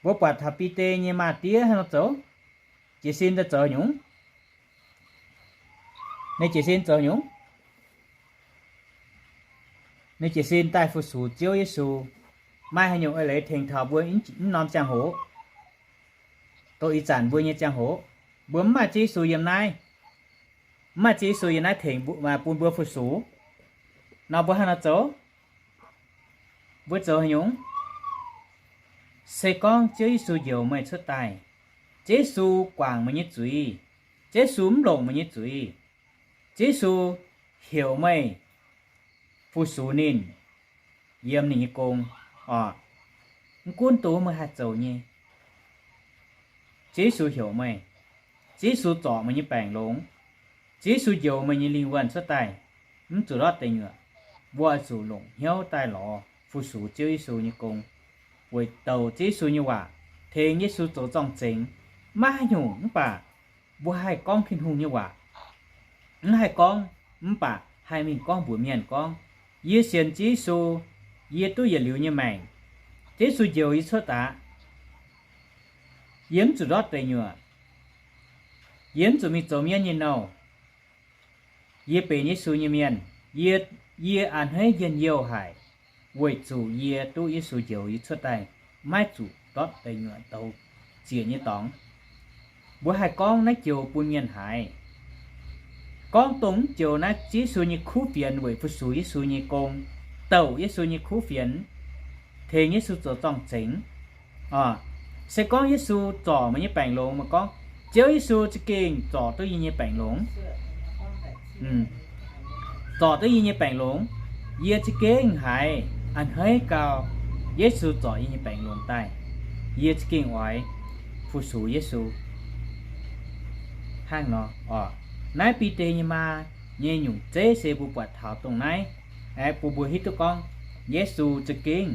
Mbuo buatc taux Bide nyei maa-diev hnangv nor zoux, jiez sin daaih zoux nyungc. Ninh jiez sin zoux nyungc. Ninh jiez sin daaih fu-sux Ziouv Yesu. Maaih haaix nyungc eix leiz tengx taux mbuo mv norm ziangh hoc, dongh ih zanc mbuo nyei ziangh hoc? Mbuo mv maaih Ziouv Yesu yiem naaiv, mv maaih Ziouv Yesu yiem naaiv tengx bun mbuo fu-sux nor, mbuo hnangv nor zoux? Mbuo zoux haaix nyungc? Se gorngv Ziouv Yesu njoux meih cuotv daaih, Ziouv Yesu guangc meih nyei zuiz, Ziouv Yesu mv longc meih nyei zuiz, Ziouv Yesu heuc meih fu-sux ninh, yiem ninh nyei gong oc. Mv gunv dongh meih haih zoux nyei, Ziouv Yesu heuc meih, Ziouv Yesu zorc meih nyei baengc longx, Ziouv Yesu njoux meih nyei lingh wuonh cuotv daaih, mv zuqc ndortv deic nyuoqc. Mbuo oix zuqc longc hnyouv daaih lorz fu-sux Ziouv Yesu nyei gong, weic douc Ziouv Yesu nyei waac, tengx Yesu zoux zorng-zengx. Maiv haaix nyungc mv baac mbuo haih gorngv Tin-Hungh nyei waac. Mv haih gorngv mv baac haih mingh gorngv mbuox mienh gorngv, yie sienx Ziouv Yesu, yie duqv yietc liuz nyei maengc. Ziouv Yesu njoux yie cuotv daaih, yie mv zuqc ndortv deic nyuoqc. Yie mv zuqc mingh zoux mienv nyei nouh. Yie benx Yesu nyei mienh. Yie, yie a'hneiv njien-youh haic, weic zuqc yie duqv Yesu njoux yie cuotv daaih, maiv zuqc ndortv deic nyuoqc douz zieqc nyei dorngx. Mbuo haih gorngv naaiv joux bun mienh haiz. Gorngv dongh mv joux naaiv Yesu nyei kuv fienx weic fu-sux Yesu nyei gong, douc Yesu nyei kuv fienx, tengx Yesu zoux zorng-zengx. Se gorngv Yesu zorc meih nyei baengc longx, meih gorngv, Ziouv Yesu za'gengh zorc duqv yie nyei baengc longx. Zorc duqv yie nyei baengc longx. Yie za'gengh haiz a'hneiv gau, Yesu zorc yie nyei baengc longx daaih. Yie za'gengh oix fu-sux Yesu. Hnangv nor oc. Naaiv Bide nyei maa nyei nyungc zeiv se mbuo buatc taux dongh naaiv, aeqv, bun mbuo hiuv duqv gorngv Yesu za'gengh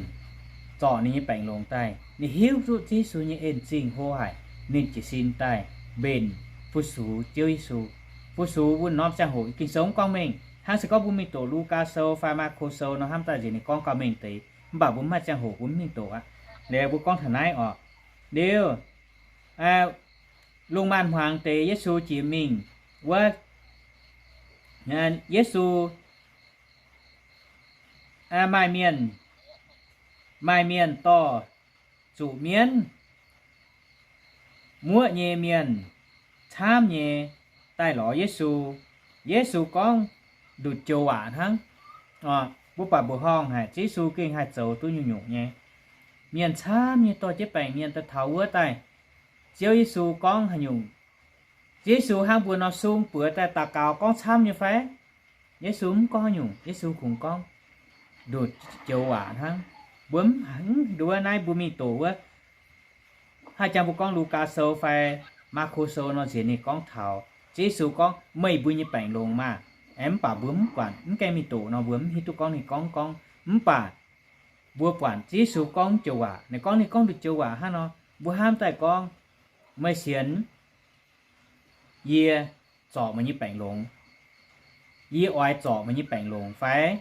zorc ninh nyei baengc longx daaih. Ninh hiuv duqv Yesu nyei en zingh hlo haic, ninh jiez sin daaih mbenc fu-sux Ziouv Yesu. Fu-sux wuov norm ziangh hoc Ging-Sou mv gorngv mengh. Hnangv se gorngv mbuo mingh doqc Lugaa Sou fai Maako Sou nor, hnamv daaih nziex ninh gorngv gauh mengh deix, mv baac mbuo mv maaih ziangh hoc mbuo mv mingh doqc aqv. Liuz mbuo gorngv taux naaiv oc. Liuz, lungh maanz-hmuangx deix Yesu jiex mingh wuov, Yesu maaih mienh, maaih mienh dorh zuqc mienv muoqv nyei mienh camv nyei daaih lorz Yesu. Yesu gorngv nduqc joux waac hnangv. Mbuo baac mbuoqc horngh haic, Yesu gengh haih zoux duqv nyungc-nyungc nyei. Mienh camv nyei dorh jienv baengc mienh daaih taux wuov daaih, Ziouv Yesu gorngv haaix nyungc? Yesu hnangv mbuo nor sung buoz daaih daux gaux gorngv camv nyei fai? Yesu mv gorngv haaix nyungc. Yesu kungx gorngv nduqc joux waac hnangv. Mbuo mv, mv, nduov naaiv mbuo mingh doqc wuov, haaix jangx mbuo gorngv Lugaa Sou fai Maako Sou nor nziex ninh gorngv taux Yesu gorngv, Meih mbuo nyei baengc longx maah! Aeqv, mv baac mbuo mv buatc, mv gaengh mingh doqc nor mbuo mv hiuv duqv gorngv ninh gorngv gorngv. Mv baac mbuo buatc Yesu gorngv joux waac, ninh gorngv, ninh gorngv nduqc joux waac hnangv nor, mbuo hnamv daaih gorngv, Meih sienx yie zorc meih nyei baengc longx, yie oix zorc meih nyei baengc longx fai?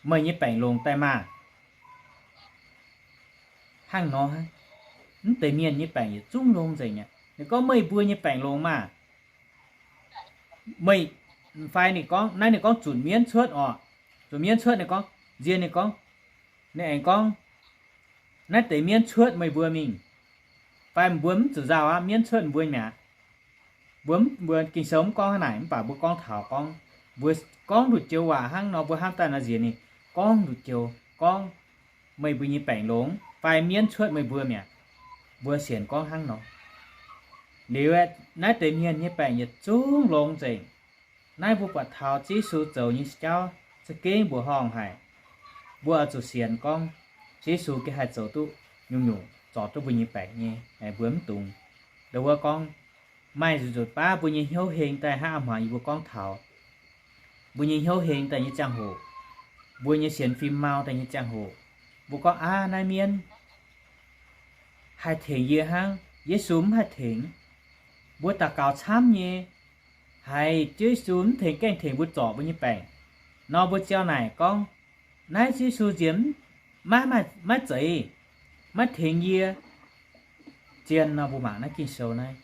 Meih nyei baengc longx daaih maah! Hnangv nor, mv deix mienh nyei baengc yietc zungv longx nzengc aqv. Ninh gorngv, Meih mbuo nyei baengc longx maah! Meih, fai ninh gorngv, naaiv ninh gorngv zunc mienv cuotv oc. Zunc mienv cuotv ninh gorngv, nziex ninh gorngv, ninh aengx gorngv, Naaiv deix mienv cuotv meih mbuo mingh. Fai mbuo mv zuqc nzauh aqv, mienv cuotv mbuo mi'aqv. Mbuo, mbuo Ging-Sou mv gorngv hnangv naaic, mv baac mbuo gorngv taux gorngv, mbuo gorngv nduqc joux waac hnangv nor, mbuo hnamv daaih nor nziex ninh gorngv nduqc joux gorngv, Meih mbuo nyei baengc longx fai mienv cuotv meih mbuo mi'aqv. Mbuo sienx gorngv hnangv nor. Liuz, naaiv deix mienh nyei baengc yietc zungv longx nzengc. Naaiv mbuo buatc taux Yesu zoux nyei jauv za'gengh mbuoqc horngh haic. Mbuo oix zuqc sienx gorngv Yesu gengh haih zoux duqv nyungc-nyungc, zorc duqv mbuo nyei baengc nyei, mbuo mv dungx. Ndo wuov gorngv, maaih nzunc baav mbuo nyei hnyouv heng daaih hnangv a'hmuangx yie mbuo gorngv taux, mbuo nyei hnyouv heng daaih nyei ziangh hoc, mbuo nyei sienx fim mau daaih nyei ziangh hoc, mbuo gorngv, Aav, naaiv mienv haih tengx yie hnangv, Yesu mv haih tengx. Mbuo daux gaux camv nyei, haiz Ziouv Yesu mv tengx, gaengh tengx mbuo zorc mbuo nyei baengc nor, mbuo ziouc naaic gorngv, Naaiv Ziouv Yesu nziex maiv, maiv zeiz, maiv tengx yie. Zien nor, mbuo mangc naaiv Ging-Sou naaiv,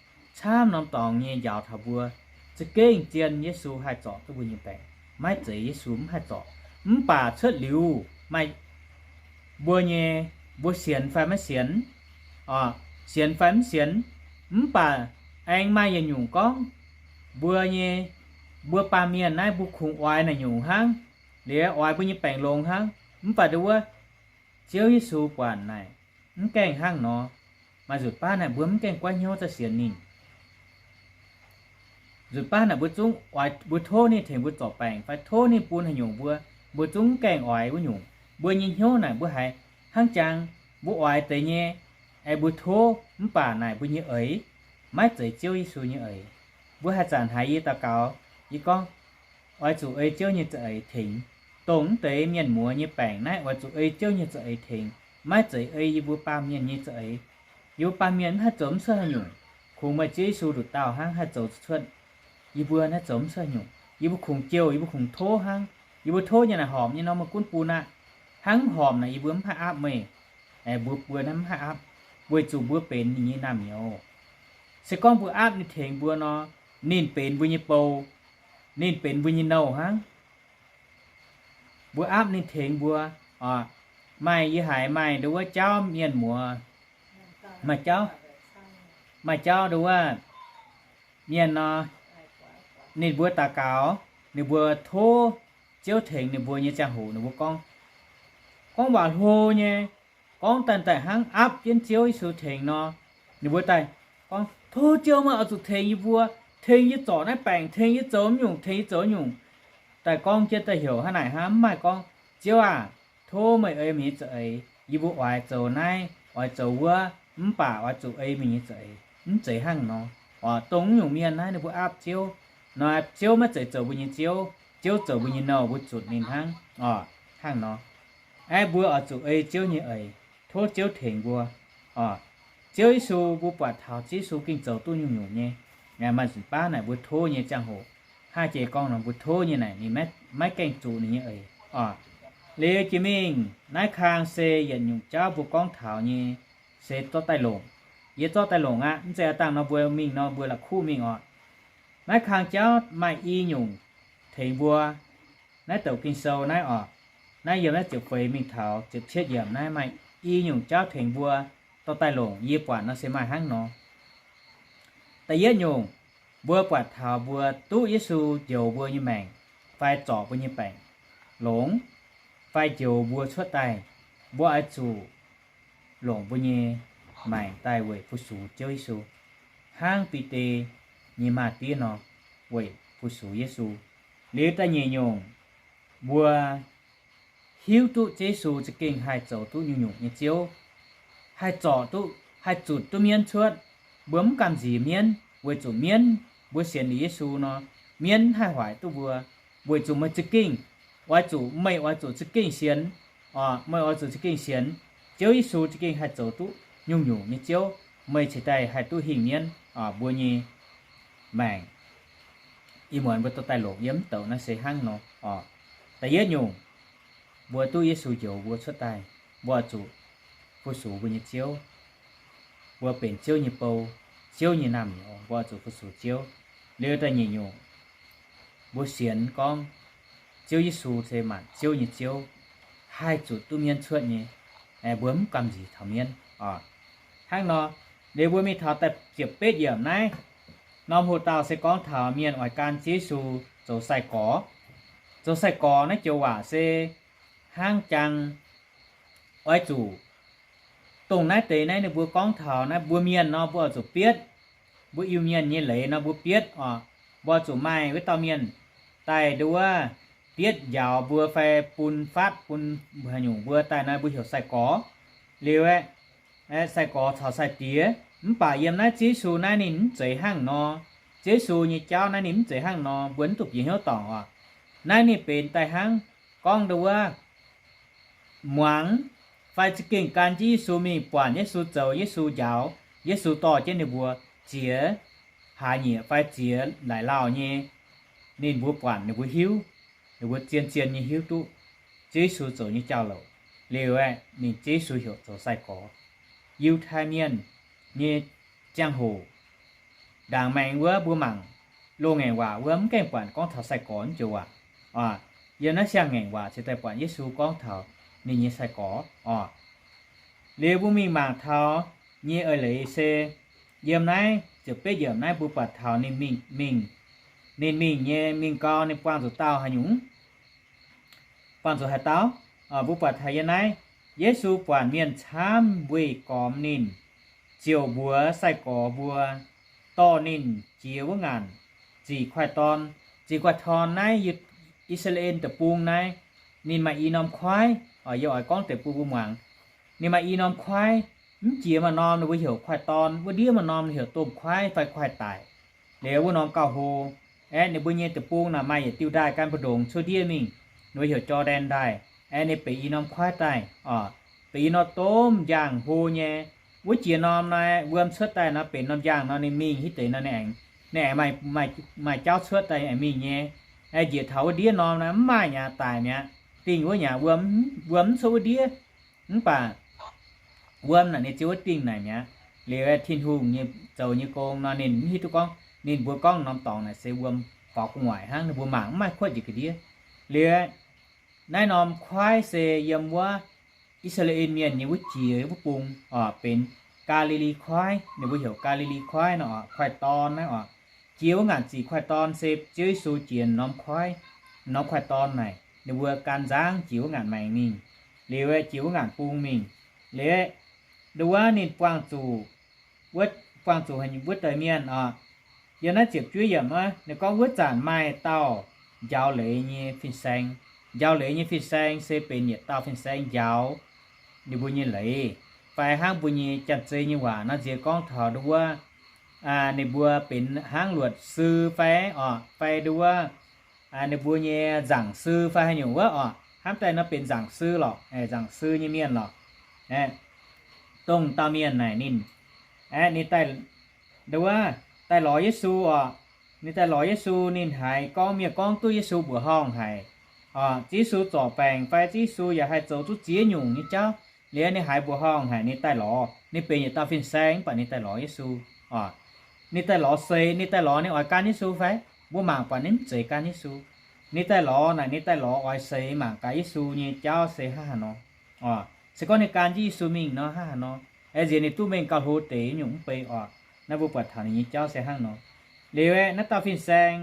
camv norm dorngx nyei njaaux taux mbuo, za'gengh zien Yesu haih zorc duqv mbuo nyei baengc. Maiv zeiz Yesu mv haih zorc. Mv baac cuotv liuz maaih mbuo nyei, mbuo sienx fai maiv sienx, sienx fai mv sienx, mv baac aengx maaih yietc nyungc gorngv, mbuo nyei, mbuo baamh mienh naaiv mbuo kungx oix naaic nyungc hnangv, liuz oix mbuo nyei baengc longx hnangv. Mv baac ndo wuov, Ziouv Yesu buatc naaic, mv gaengh hnangv nor. Maaih nzunc baav naaic mbuo mv gaengh goiv hnyouv daaih sienx ninh. Nzunc baav naaic mbuo zungv oix, mbuo tov ninh tengx mbuo zorc baengc fai tov ninh bun haaix nyungc mbuo, mbuo zungv mv gaengh oix wuov nyungc. Mbuo nyei hnyouv naaic mbuo haiz hnangv jangx mbuo oix deix nyei, aengx mbuo tov, mv baac naaic mbuo nyei eix maiv zeiz Ziouv Yesu nyei eix. Mbuo haaix zanc haiz yie daux gaux, yie gorngv, Oix zuqc ei Ziouv nyei za'eix tengx. Dongh mv deix mienh muoz nyei baengc naaiv oix zuqc ei Ziouv nyei za'eix tengx, maiv zeiz ei yie mbuo baamh mienh nyei za'eix. Yie mbuo baamh mienh mv haih zoux mv cuotv haaix nyungc. Kungx meih Ziouv Yesu nduqc dauh hnangv haih zoux cuotv. Yie mbuo naaiv zoux mv cuotv haaix nyungc. Yie mbuo kungx jouh, yie mbuo kungx tov hnangv. Yie mbuo tov nyei naaic horpc nyei nor meih gunv bun aqv. Hnangv mv horpc naaic yie mbuo mv haih aapv meih. Aengx mbuo, mbuo naaiv mv haih aapv, weic zuqc mbuo benx ninh nyei naamh nyouz. Se gorngv mbuo aapv ninh tengx mbuo nor, ninh benx mbuo nyei bou, ninh benx mbuo nyei nouh hnangv. Mbuo aapv ninh tengx mbuo. Maaih, yie haiz maaih ndo wuov jauv mienh muoz, maaih jauv, maaih jauv ndo wuov mienh nor, ninh mbuo daux gaux, ninh mbuo tov Ziouv tengx ninh mbuo nyei ziangh hoc ninh mbuo gorngv, gorngv waac hlo nyei, gorngv daaih daaih hnangv aapv jienv Ziouv Yesu tengx nor. Ninh mbuo daaih gorngv, tov Ziouv meih oix zuqc tengx yie mbuo, tengx yie zorc naaiv baengc, tengx yie zoux nyungc, tengx yie zoux nyungc. Daaih gorngv jienv daaih heuc hnangv naaic hnangv, mv maaih gorngv, Ziouv aah, tov meih ei meih nyei za'eix, yie mbuo oix zoux naaiv oix zoux wuov, mv baac oix zuqc ei meih nyei za'eix. Mv zeiz hnangv nor. Oc, dongh nyungc mienh naaiv ninh mbuo aapv Ziouv nor, Ziouv maiv zeiz zoux mbuo nyei Ziouv. Ziouv zoux mbuo nyei nouh, mbuo zunc ninh hnangv. Oc, hnangv nor. Aeqv, mbuo oix zuqc ei Ziouv nyei eix, tov Ziouv tengx mbuo. Oc, Ziouv Yesu, mbuo buatc taux Ziouv Yesu gengh zoux duqv nyungc-nyungc nyei. Maaih nzunc baav naaic mbuo tov nyei ziangh hoc, haav jiex gorngv nor mbuo tov nyei naaic ninh maiv gaengh zuqc ninh nyei eix. Oc, liuz jiex mingh naaiv kang se yietc nyungc jauv mbuo gorngv taux nyei, se zorqv daaih longc. Yie zorqv daaih longc aqv. Mv zeiz aav dangh nor mbuo mingh nor mbuo la'kuqv mingh oc. Naaiv kang jauv maaih i nyungc tengx mbuo. Naaiv douc Ging-Sou naaiv oc, naaiv yiem naaiv ziepc feix mingh taux ziepc cietv yiemc naaiv maaih i nyungc jauv tengx mbuo dorh daaih longc. Yie buatc nor se maaih hnangv nor. Da'yietv nyungc, mbuo buatc taux mbuo duqv Yesu njoux mbuo nyei maengc fai zorc mbuo nyei baengc longx, fai njoux mbuo cuotv daaih, mbuo oix zuqc longc mbuo nyei maengc daaih weic fu-sux Ziouv Yesu, hnangv Bide nyei maa-diev nor weic fu-sux Yesu. Liuz da'nyeic nyungc, mbuo hiuv duqv Ziouv Yesu za'gengh haih zoux duqv nyungc-nyungc nyei Ziouv, haih zorc duqv, haih zutc duqv mienv cuotv. Mbuo mv gamh nziex mienv weic zuqc mienv, mbuo sienx liuz Yesu nor, mienv mv haih hoic duqv mbuo, weic zuqc meih za'gengh oix zuqc, meih oix zuqc za'gengh sienx, oc, meih oix zuqc za'gengh sienx Ziouv Yesu za'gengh haih zoux duqv nyungc-nyungc nyei Ziouv, meih cingx daaih haih duqv hingh mienv. Oc, mbuo nyei maengc ih muonz mbuo dorh daaih longc yiem mv douc naaiv se hnangv nor. Oc, da'yietv nyungc, mbuo duqv Yesu njoux mbuo cuotv daaih, mbuo oix zuqc fu-sux mbuo nyei Ziouv. Mbuo benx Ziouv nyei bou, Ziouv nyei naamh nyouz, mbuo oix zuqc fu-sux Ziouv. Liuz da'nyeic nyungc, mbuo sienx gorngv Ziouv Yesu se maanc ziouv nyei Ziouv, haih zutc duqv mienv cuotv nyei, mbuo mv gamh nziex taux mienv. Oc, hnangv nor, liuz mbuo mingh taux da'ziepc betv yiemc naaiv, norm hoc-dauh se gorngv taux mienh oix gan Ziouv Yesu zoux sai-gorx. Zoux sai-gorx naaiv joux waac se hnangv jang oix zuqc, dongh naaiv deix naaiv ninh mbuo gorngv taux naaiv mbuo mienh nor mbuo oix zuqc bietv, mbuo Iu-Mienh nyei leiz nor mbuo bietv oc. Mbuo oix zuqc maaih wuov dauh mienh daaih nduov bietv njaaux mbuo fai bun fatv bun haaix nyungc mbuo daaih nor mbuo heuc sai-gorx. Liuz aeqv, sai-gorx caux sai-diex. Mv baac yiem naaiv Ziouv Yesu naaiv ninh mv zeiz hnangv nor. Ziouv Yesu nyei jauv naaiv ninh mv zeiz hnangv nor, mbuo mv duqv bieqc hnyouv dorngc oc. Naaiv ninh benx daaih hnangv gorngv nduov muangx fai za'gengh gan jienv Yesu mingh, buatc Yesu zoux, Yesu njaaux, Yesu dorh jienv ninh mbuo ziex hlaax nyieqc fai ziex laaic lauh nyei, ninh mbuo buatc, ninh mbuo hiuv, ninh mbuo zien-zien nyei hiuv duqv Ziouv Yesu zoux nyei jauv-louc. Liuz aeqv, ninh Ziouv Yesu heuc zoux sai-gorx. Yiutai Mienh nyei ziangh hoc, ndaangc maengx wuov mbuo mangc loz-ngaengc waac wuov mv gaengh buatc gorngv taux sai-gorx naaiv joux waac. Yiem naaiv siang-ngaengc waac cingx daaih buatc Yesu gorngv taux ninh nyei sai-gorx oc. Liuz mbuo mingh mangc taux nyei eix leiz se yiem naaiv ziepc betv yiemc naaiv mbuo buatc taux ninh mingh, mingh, ninh mingh nyei, mingh gau ninh buangh zuqc dauh haaix nyungc? Buangh zuqc haaix dauh? Mbuo buatc taux yiem naaiv, Yesu buatc mienh camv weih gormx ninh, ziouc mbuox sai-gorx mbuo dorh ninh jiex wuov ngaanc zic kuaaiv-dorn. Zic kuaaiv-dorn naaiv, I^saa^laa^en Deic-Bung naaiv, ninh maaih i norm kuaaiv. Yie oix gorngv deic-bung mbuo muangx. Ninh maaih i norm kuaaiv, mv jiex maaih norm ninh mbuo heuc kuaaiv-dorn, wuov ndiev maaih norm ninh heuc domh kuaaiv fai kuaaiv-daic. Liuz wuov norm gauh hlo. Aeqv, ninh mbuo nyei deic-bung naaic maaih yietc diuh ndaaih gan mbu'ndongx cuotv ndiev mingh, ninh mbuo heuc Jor^ndaen Ndaaih. Aeqv, ninh benx i norm kuaaiv daaih oc. Benx i norm domh njang hlo nyei. Wuov jiex norm naaiv wuom cuotv daaih nor, benx norm njang nor ninh mingh hitv deix nor ninh aengx, ninh aengx maaih, maaih jauv cuotv daaih aengx mingh nyei. Aeqv, njiec taux wuov ndiev norm naaiv mv maaih mi'aqv, daic mi'aqv. Dingh wuov mi'aqv, wuom, wuom mv cuotv wuov ndiev. Mv baac wuom naaic ninh ziouc wuov dingh naaic mi'aqv. Liuz Tin-Hungh nyei zoux nyei gong nor ninh mv hiuv duqv gorngv ninh mbuo gorngv norm dorngx naaic se wuom faaux gu'nguaaic hnangv, ninh mbuo mangc mv maaih kuotv njiec ga'ndiev. Liuz naaiv norm kuaaiv se yiem wuov I^saa^laa^en Mienh nyei wuov jiex wuov bung oc, benx Gaa^li^li Kuaaiv, ninh mbuo heuc Gaa^li^li Kuaaiv nor oc, kuaaiv-dorn naaiv oc. jiex wuov ngaanc ziqc koiv-dorn se Ziouv Yesu jiex norm koiv, norm koiv-dorn naaic, ninh mbuo gan nzangv jiex wuov ngaanc maengx mingh, liuz jiex wuov ngaanc bung mingh. Liuz ndo wuov ninh buangh zuqc, buangh zuqc wuov deix mienh oc. Yiem naaiv ziepc juov yiemc wuov, ninh gorngv wuov zanc maaih dauh njaaux leiz nyei fin-saeng. Njaaux leiz nyei fin-saeng se benx yietc dauh fin-saeng njaaux ninh mbuo nyei leiz, fai hnangv mbuo nyei janx-zei nyei waac nor nziex gorngv taux ndo wuov, ninh mbuo benx hnangv luotc sư fai oc, fai ndo wuov, ninh mbuo nyei nzaangc sư fai haaix nyungc wuov oc. Hnamv daaih nor benx nzaangc sư lorqc, nzaangc sư nyei mienh lorqc. Dongh dauh mienh naaic ninh, ninh daaih, ndo wuov, daaih lorz Yesu oc. Ninh daaih lorz Yesu, ninh haiz gorngv mienh gorngv duqv Yesu mbuoqc horngh haic. Ziouv Yesu zorc baengc fai Ziouv Yesu yaac haih zoux duqv ziex nyungc nyei jauv. Liuz ninh haiz mbuoqc horngh haic, ninh daaih lorz. Ninh benx yietc dauh fin-saeng mv baac ninh daaih lorz Yesu oc. Ninh daaih lorz seix, ninh daaih lorz ninh oix gan Yesu fai? Mbuo mangc buatc ninh mv zeiz gan Yesu. Ninh daaih lorz naaic, ninh daaih lorz oix seix mangc gaax Yesu nyei jauv se hnangv haaix nor. Se gorngv ninh gan jienv Yesu mingh nor hnangv haaix nor, aengx nziex ninh duqv mengh gauh hlo deix nyungc mv bei oc. Naaiv mbuo buatc taux ninh nyei jauv se hnangv nor. Liuz aeqv, naaiv dauh fin-saeng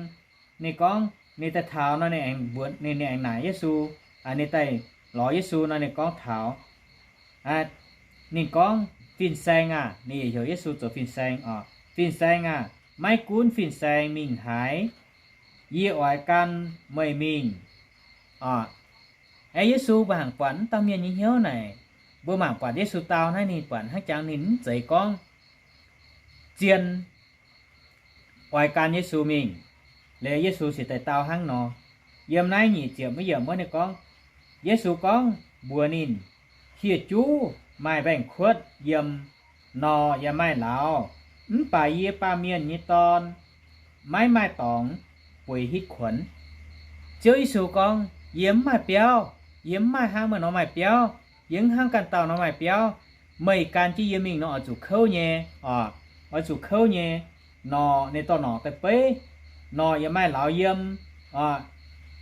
ninh gorngv ninh daaih taux nor, ninh aengx mbuox, ninh aengx naaic Yesu, ninh daaih lorz Yesu nor ninh gorngv taux, ninh gorngv, Fin-Saeng aah! Ninh yietc heuc Yesu zoux Fin-Saeng oc. Fin-Saeng aah! Maiv gunv fin-saeng mingh haaix, yie oix gan meih mingh oc. Aeqv, Yesu mbuo mangc buatc wuov dauh mienh nyei hnyouv naaic, mbuo mangc buatc Yesu dau naaiv ninh buatc hnangv jangx ninh mv zeiz gorngv zien oix gan Yesu mingh. Liuz Yesu se daaih dau hnangv nor. Yiem naaiv nyic ziepc maiv yiemc wuov ninh gorngv, Yesu gorngv mbuox ninh, Hieh juv maaih mbaengx-kuotv yiem, norqc yaac maaih lauz, mv baac yie, Baamh Mienh nyei Dorn, maiv maaih dorngx bueix hitv kuonx. Ziouv Yesu gorngv, Yie mv maaih biauv. Yie mv maaih hnangv meih nor maaih biauv. Yie mv hnangv ganh dauh nor maaih biauv. Meih gan jienv yie mingh nor oix zuqc kouv nyei oc. Oix zuqc kouv nyei. Norqc ninh dorh norqc daaih beiv. Norqc yaac maaih lauz yiem oc.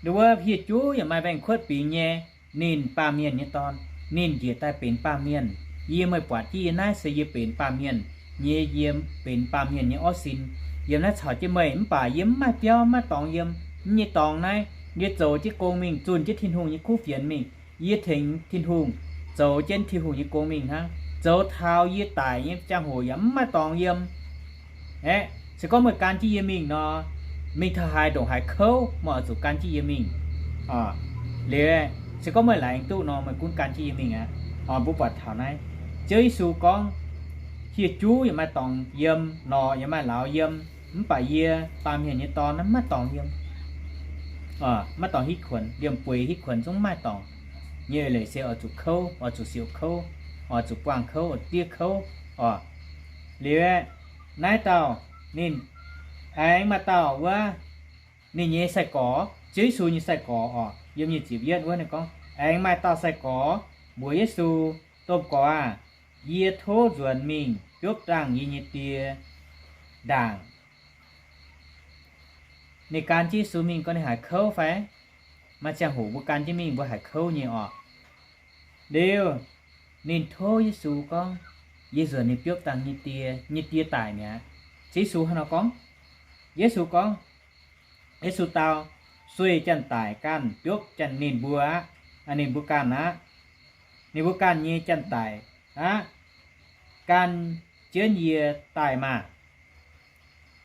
Ndo wuov hieh juv yaac maaih mbaengx-kuotv bingx nyei. Ninh, Baamh Mienh nyei Dorn, ninh njiec daaih benx baamh mienh. Yie, meih buatc jienv yie naaiv se yie benx baamh mienh nyei, yie benx baamh mienh nyei orv sin. Yiem naaiv caux jienv meih, mv baac yie mv maaih biauv, mv maaih dorngx yiem. Mv nyei dorngx naaiv, yie zoux jienv gong mingh, zunh jienv Tin-Hungh nyei kuv fienx mingh. Yie tengx Tin-Hungh zoux jienv Tin-Hungh nyei gong mingh hnangv. Zoux taux yie daic nyei ziangh hoc yaac mv maaih dorngx yiem. Aeqv, se gorngv meih gan jienv yie mingh nor, mingh taux haaix ndongc haaix kouv, meih oix zuqc gan jienv yie mingh. Liuz, se gorngv meih laengz duqv nor, meih gunv gan jienv yie mingh aqv. Mbuo buatc taux naaiv, Ziouv Yesu gorngv, Hieh juv yaac maaih dorngx yiem, norqc yaac maaih lauz yiem, mv baac yie, Baamh Mienh nyei Dorn, naaiv maiv dorngx yiem, maiv dorngx hitv kuonx, liemh bueix hitv kuonx zungv mv maaih dorngx. Nyei eix leiz se oix zuqc kouv, oix zuqc siouc kouv, oix zuqc buangh kouv, oix diev kouv oc. Liuz, naaiv dauh ninh aengx maaih dauh wuov, ninh nyei sai-gorx, Ziouv Yesu nyei sai-gorx oc, yiem nyic ziepc yietv wuov ninh gorngv, aengx maaih dauh sai-gorx mbuox Yesu, Domh Gorx aah! Yie tov nzuonx mingh biopv dangh yie nyei die ndaangc. Ninh gan jienv Yesu mingh gorngv ninh haiz kouv fai? Maaih ziangh hoc mbuo gan jienv mingh mbuo haiz kouv nyei oc. Liuz, ninh tov Yesu gorngv, Yie nzuonx mingh biopv dangh nyei die, nyei die daic mi'aqv. Ziouv Yesu hnangv nor gorngv. Yesu gorngv, Yesu dau, Sueih janx-daic ganh biopv janx ninh mbuo aqv. Ninh mbuo ganh aqv. Ninh mbuo ganh nyei janx-daic aqv. Gan jienv yie daaih maah!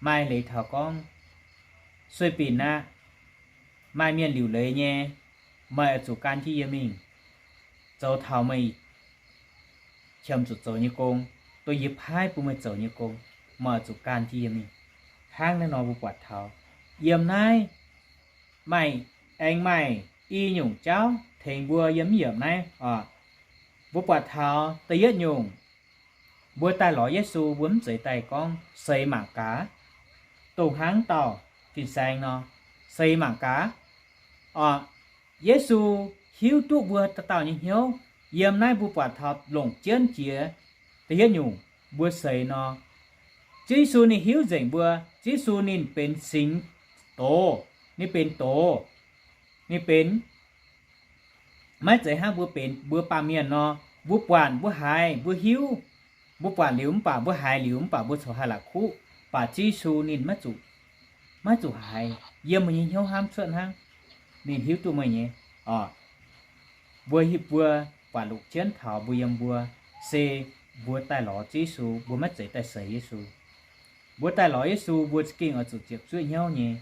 Maaih leiz taux gorngv, Sueih binc aqv. Maaih mienh liuc leiz nyei. Meih oix zuqc gan jienv yie mingh zoux taux meih qiemx zuqc zoux nyei gong, dongh yie paaiv bun meih zoux nyei gong. Meih oix zuqc gan jienv yie mingh. Hnangv naaiv nor mbuo buatc taux yiem naaiv maaih, aengx maaih i nyungc jauv tengx mbuo yiem mv yiemc naaiv oc. Mbuo buatc taux da'yietv nyungc, mbuo daaih lorz Yesu mbuo mv zeiz daaih gorngv seix mangc gaax, dongh hnangv dauh fin-saeng nor, seix mangc gaax oc. Yesu hiuv duqv mbuo dauh dauh nyei hnyouv. Yiem naaiv mbuo buatc taux longc jienv jiex da'yietv nyungc mbuo seix nor, Ziouv Yesu ninh hiuv nzengc mbuo. Ziouv Yesu ninh benx singx doz, ninh benx doz, ninh benx, maiv zeiz hnangv mbuo benx mbuo baamh mienh nor, mbuo buatc mbuo haiz mbuo hiuv, mbuo buatc liuz mv baac mbuo haiz liuz mv baac mbuo corc haih la'kuqv, baac Ziouv Yesu ninh maiv zuqc maiv zuqc haiz, yiem meih nyei hnyouv hnamv cuotv hnangv. Ninh hiuv duqv meih nyei. Oc, mbuo, mbuo buatc longc jienv taux mbuo yiem mbuo, se mbuo daaih lorz Ziouv Yesu, mbuo maiv zeiz daaih seix Yesu. Mbuo daaih lorz Yesu, mbuo za'gengh oix zuqc ziepc zuoqv hnyouv nyei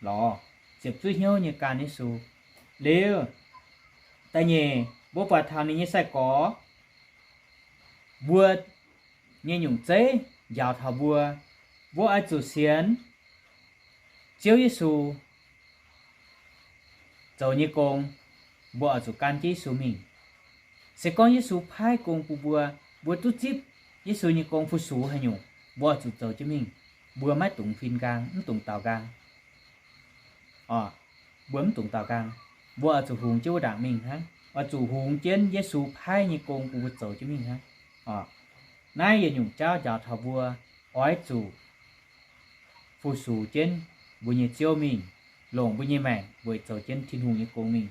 lorz, ziepc zuoqv hnyouv nyei gan Yesu. Liuz, da'nyeic, mbuo buatc taux ninh nyei sai-gorx, mbuo nyei nyungc zeiv njaaux taux mbuo, mbuo oix zuqc sienx Ziouv Yesu zoux nyei gong, mbuo oix zuqc gan jienv Yesu mingh. Se gorngv Yesu paaiv gong bun mbuo, mbuo duqv zipv Yesu nyei gong fu-sux haaix nyungc, mbuo oix zuqc zoux jienv mingh. Mbuo maiv dungx fin nqaang, mv dungx daaux nqaang. Oc, mbuo mv dungx daaux nqaang. Mbuo oix zuqc hungx jienv wuov ndaangc mingh hnangv, oix zuqc hungx jienv Yesu paaiv nyei gong bun mbuo zoux jienv mingh hnangv. Oc, naaiv yietc nyungc jauv njaaux taux mbuo oix zuqc fu-sux jienv mbuo nyei Ziouv mingh, longc mbuo nyei maengc weic zoux jienv Tin-Hungh nyei gong mingh.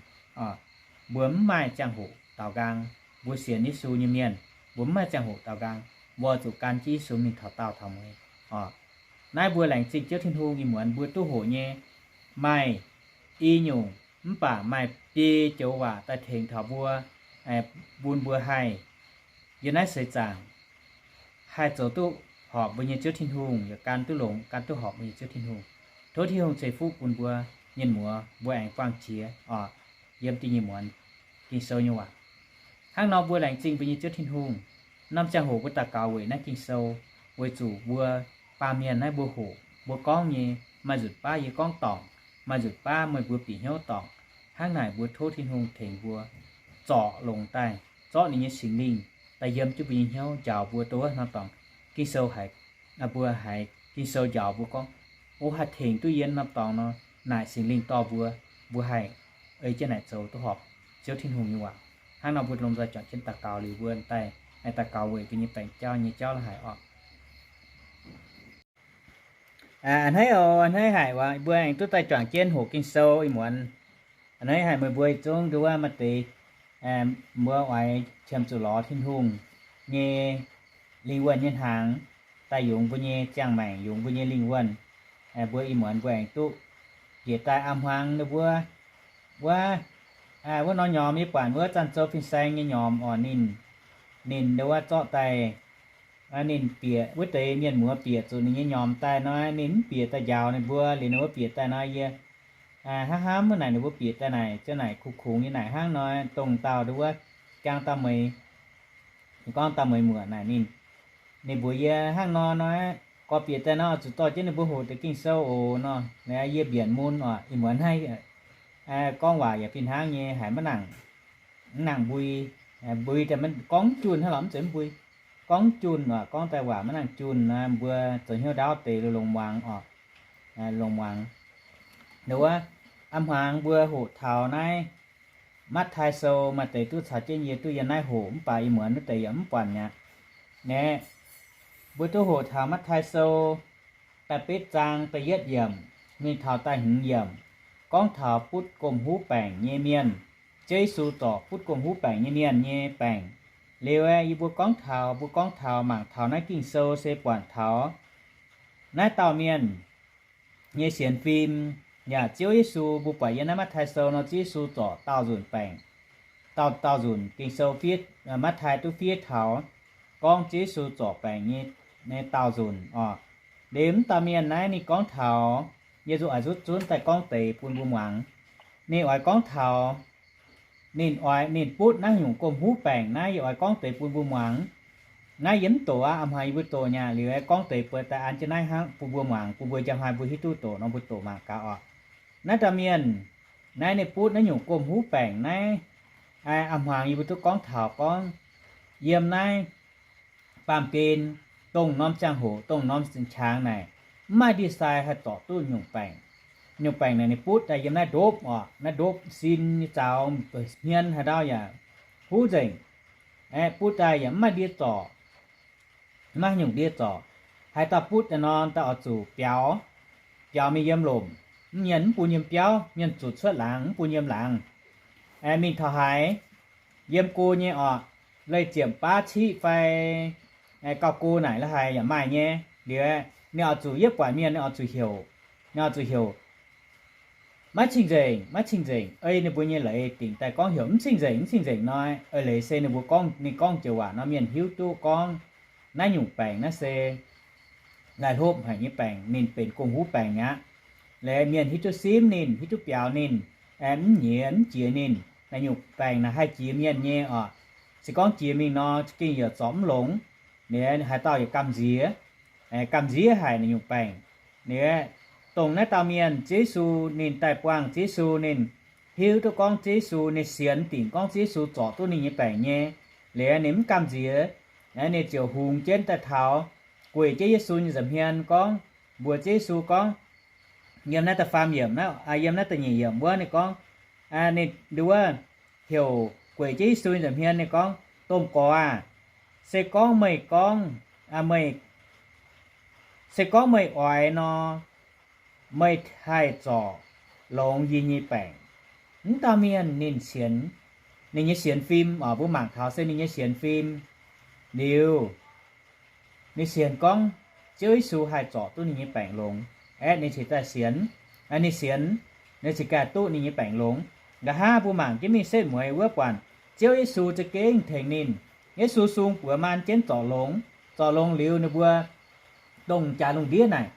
Mbuo mv maaih ziangh hoc daaux nqaang. Mbuo sienx Yesu nyei mienh, mbuo mv maaih ziangh hoc daaux nqaang. Mbuo zuqc gan jienv Yesu mingh taux daauh taux mueiz. Naaiv mbuo laengz zingh Ziouv Tin-Hungh ih muonz mbuo duqv hoqc nyei maaih i nyungc mv baac maaih biei joux waac daaih tengx taux mbuo, bun mbuo haih yiem naaiv seix zaangc haih zoux duqv horpc mbuo nyei Ziouv Tin-Hungh, yaac gan duqv longx, gan duqv horpc mbuo nyei Ziouv Tin-Hungh. Tov Tin-Hungh ceix fuqv bun mbuo mienh muoz, mbuo aengx buangh jiex oc, yiem da'nyeic muonz Ging-Sou nyei waac. Hnangv nor mbuo laengz zingh mbuo nyei Ziouv Tin-Hungh. Norm ziangh hoc mbuo daux gaux weic naaiv Ging-Sou, weic zuqc mbuo baamh mienh naaiv mbuo hoqc, mbuo gorngv nyei, maaih nzunc baav yie gorngv dorngc, maaih nzunc baav meih mbuo bieqc hnyouv dorngc. Hnangv naaic mbuo tov Tin-Hungh tengx mbuo zorc longx daaih, zorqv ninh nyei Singx Lingh daaih yiem jienv mbuo nyei hnyouv njaaux mbuo. Dongh wuov norm dorngx Ging-Sou haiz, mbuo haiz Ging-Sou njaaux mbuo gorngv, o, haih tengx duqv yiem norm dorngx nor, naaic Singx Lingh dorh mbuo, mbuo haih ei jienv naaic zoux duqv horpc Ziouv Tin-Hungh nyei waac. Hnangv nor mbuo lomh nzoih juangc jienv daux gaux liuz mbuo daaih, daux gaux weic mbuo nyei baengc jauv nyei jauv la'haic oc. A'hneiv oc, a'hneiv haic waac mbuo aengx duqv daaih juangc jienv hoqc Ging-Sou ih muonz. A'hneiv haic meih mbuo yietc zungv nduov wuov maaih deix mbuo oix qiemx zuqc lorz Tin-Hungh nyei lingh wuonh nyei hnaangx daaih yungz mbuo nyei ziangh maengc, yungz mbuo nyei lingh wuonh. Mbuo ih muonz mbuo aengx duqv njiec daaih a'hmuangx ninh mbuo wuov, wuov norm nyormx yie buatc wuov Zanc Zou Fin-Saeng nyei nyormx oc, ninh, ninh nduov wuov zorqv daaih, ninh bieqc wuov deix mienh muoz bieqc zuqc ninh nyei nyormx daaih nor, ninh mv bieqc daaih njaaux ninh mbuo. Liuz ninh mbuo bieqc daaih nor, yie hnamv hnamv wuov naaic ninh mbuo bieqc daaih naaic ziouc naaic kuv kungx nyei naaic hnangv nor, dongh dauh nduov wuov jang dauh mueiz, gorngv dauh mueiz muoc naaic ninh, ninh mbuox yie hnangv nor nor, gorx bieqc daaih nor zuqc dorh jienv ninh mbuo hoqc deix Ging-Sou oc nor. Yie mbienc mun oc, ih muonz naaiv gorngv waac yaac fih hnangv nyei, haiz maiv nangc, mv nangc mbui, mbui daaih gorngv junh hnangv lorqc, mv zeiz mbui, gorngv junh oc, gorngv daaih waac maiv nangc junh nor, mbuo zoux hnyouv ndaauv deix longx muangx oc, longx muangx. Nduov wuov, a'hmuangx mbuo hoqc taux naaiv Matv^tai Sou, maaih deix duqv caux jienv yie duqv yiem naaiv hoqc, mv baac ih muonz wuov deix yaac mv buatc mi'aqv. Naeqv, mbuo duqv hoqc taux Matv^tai Sou da'betv zaang da'yietv yiemc mingh taux da'hmz yiemc, gorngv taux butv gomh huv baengc nyei mienh. Ziouv Yesu zorc butv gomh huv baengc nyei mienh nyei baengc. Liuz aeqv, yie mbuo gorngv taux, mbuo gorngv taux, mangc taux naaiv Ging-Sou se buatc taux naaiv dauh mienh nyei sienx fim, yaac Ziouv Yesu, mbuo buatc yiem naaiv Matv^tai Sou nor, Ziouv Yesu zorc daauh nzunc baengc, daauh, daauh nzunc. Ging-Sou fiev, Matv^tai duqv fiev taux gorngv Ziouv Yesu zorc baengc nyei, nyei daauh nzunc oc. Liuz mv dauh mienh naaiv ninh gorngv taux, yie zuqc oix nzutv zunv daaih gorngv deix bun mbuo muangx. Ninh oix gorngv taux, ninh oix, ninh butv naaiv nyungc gomh huv baengc naaiv, yie oix gorngv deix bun mbuo muangx. Naaiv yie mv doqc aqv, a'hmuangx yie mbuo doqc nyei. Liuz aeqv, gorngv deix buatc daaih an jienv naaiv hnangv bun mbuo muangx, bun mbuo njang hnoi mbuo hiuv duqv doqc nor, mbuo doqc mangc gaax oc. Naaiv dauh mienh naaiv, ninh butv naaiv nyungc gomh huv baengc naaiv, a'hmuangx yie mbuo duqv gorngv taux gorngv, yiem naaiv baamh gen, dongh norm ziangh hoc, dongh norm zinh qangx naaic, mv maaih ndie-sai haih zorc duqv nyungc baengc. Nyungc baengc naaic ninh butv daaih yiem naaiv ndopv oc, naaiv ndopv sin nyei zaux, hmien haaix ndau yaac huv nzengc. Aeqv, butv daaih yaac mv maaih ndie zorc, mv maaih nyungc ndie zorc. Haaix dauh butv daaih nor, daaih oix zuqc biaux, biaux mingh yiem lomc. Mv, mienh mv bun yiem biauv, mienh zuqc cuotv laangz, mv bun yiem laangz. Aeqv, mingh taux haaix, yiem go nyei oc, leih ziepc baav ciqv fai gauh go naaic la'haiz yaac maaih nyei. Liuz aeqv, ninh oix zuqc, yie buatc mienh ninh oix zuqc heuc, Ninh zuqc heuc maiv cing-nzengc, maiv cing-nzengc, ei ninh mbuo nyei leiz dingc daaih gorngv heuc mv cing-nzengc, mv cing-nzengc nor, eix leiz se ninh mbuo gorngv, ninh gorngv joux waac nor mienh hiuv duqv gorngv naaiv nyungc baengc naaiv se laih hlopv haic nyei baengc, ninh benx gong-huv baengc mi'aqv. Laaix mienh hiuv duqv simv ninh, hiuv duqv biaux ninh, mv nyiex mv jiex ninh. Naaiv nyungc baengc naaic haih jiex mienh nyei oc. Se gorngv jiex mingh nor, za'gengh yaac zorc mv longx. Ninh haaix dauh yaac gamh nziex, gamh nziex haic naaiv nyungc baengc. Ninh dongh naaiv dauh mienh, Ziouv Yesu, ninh daaih buangh Ziouv Yesu, ninh hiuv duqv gorngv Ziouv Yesu, ninh sienx dingc gorngv Ziouv Yesu zorc duqv ninh nyei baengc nyei. Liuz ninh mv gamh nziex, ninh ziouc hungx jienv daaih taux, gueic jienv Yesu nyei nza'hmien gorngv, mbuox Ziouv Yesu gorngv, yiem naaiv da'faam yiemc, yiem naaiv da'nyeic yiemc wuov ninh gorngv, ninh nduov heuc gueic jienv Yesu nyei nza'hmien ninh gorngv, Domh Gorx aah! Se gorngv meih gorngv, meih, se gorngv meih oix nor, meih haih zorc longx yie nyei baengc. Mv dauh mienh ninh sienx, ninh nyei sienx fim oc, mbuo mangc taux se ninh nyei sienx fim. Liuz ninh sienx gorngv Ziouv Yesu haih zorc duqv ninh nyei baengc longx. Aeqv, ninh cingx daaih sienx, ninh sienx, ninh cingx gaaih duqv ninh nyei baengc longx. Nqa'haav mbuo mangc jienv mingh setv mueiz wuov buatc Ziouv Yesu za'gengh tengx ninh. Yesu sung buoz maan jienv zorc longx. Zorc longx liuz ninh mbuo dongh jaax lungh ndiev naaic,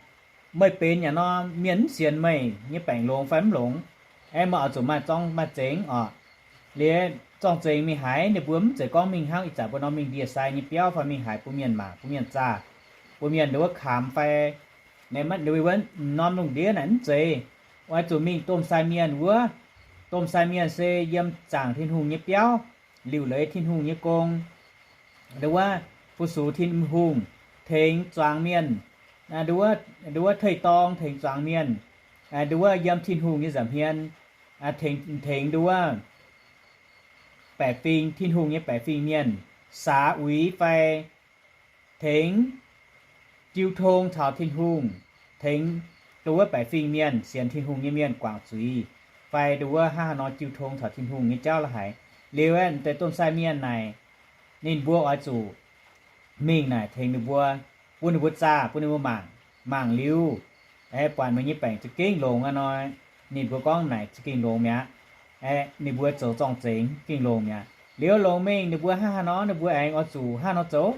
meih benx yaac nor, mienh mv sienx meih nyei baengc longx fai mv longx. Aeqv, meih oix zuqc maaih zorng maaih zengx oc. Liuz zorng-zengx mingh haaix, ninh mbuo mv zeiz gorngv mingh hnangv ih zanc mbuo nor mingh ndie-sai nyei biauv fai mingh haaix bun mienh mangc, bun mienh zaah, bun mienh nduov kamx fai, wuov norm lungh ndiev naaic mv zeiz. Oix zuqc mingh domh sai mienh wuov. Domh sai mienh se yiem zaangc Tin-Hungh nyei biauv, liuc leiz Tin-Hungh nyei gong, nduov fu-sux Tin-Hungh, tengx zuangx mienh, nduov tei-dorng tengx zuangx mienh, nduov yiem Tin-Hungh nyei nza'hmien, tengx nduov baeqc fingx, Tin-Hungh nyei baeqc fingx mienh, saax uix fai tengx jiu tong caux Tin-Hungh, tengx nduov baeqc fingx mienh, sienx Tin-Hungh nyei mienh guangc zuiz, fai nduov hnangv haaix nor jiu tong caux Tin-Hungh nyei jauv la'haiz. Liuz aeqv, deix domh sai mienh naaic, ninh mbuo oix zuqc mingh naaic tengx ninh mbuo, bun ninh mbuo zaah, bun ninh mbuo mangc. Mangc liuz, aeqv, buatc meih nyei baengc za'gengh longx aqv nor, ninh mbuo gorngv naaic za'gengh longx mi'aqv. Aeqv, ninh mbuo zoux zorng-zengx gengh longx mi'aqv. Liuz longx mingh ninh mbuo hnangv haaix nor, ninh mbuo aengx oix zuqc hnangv haaix nor zoux?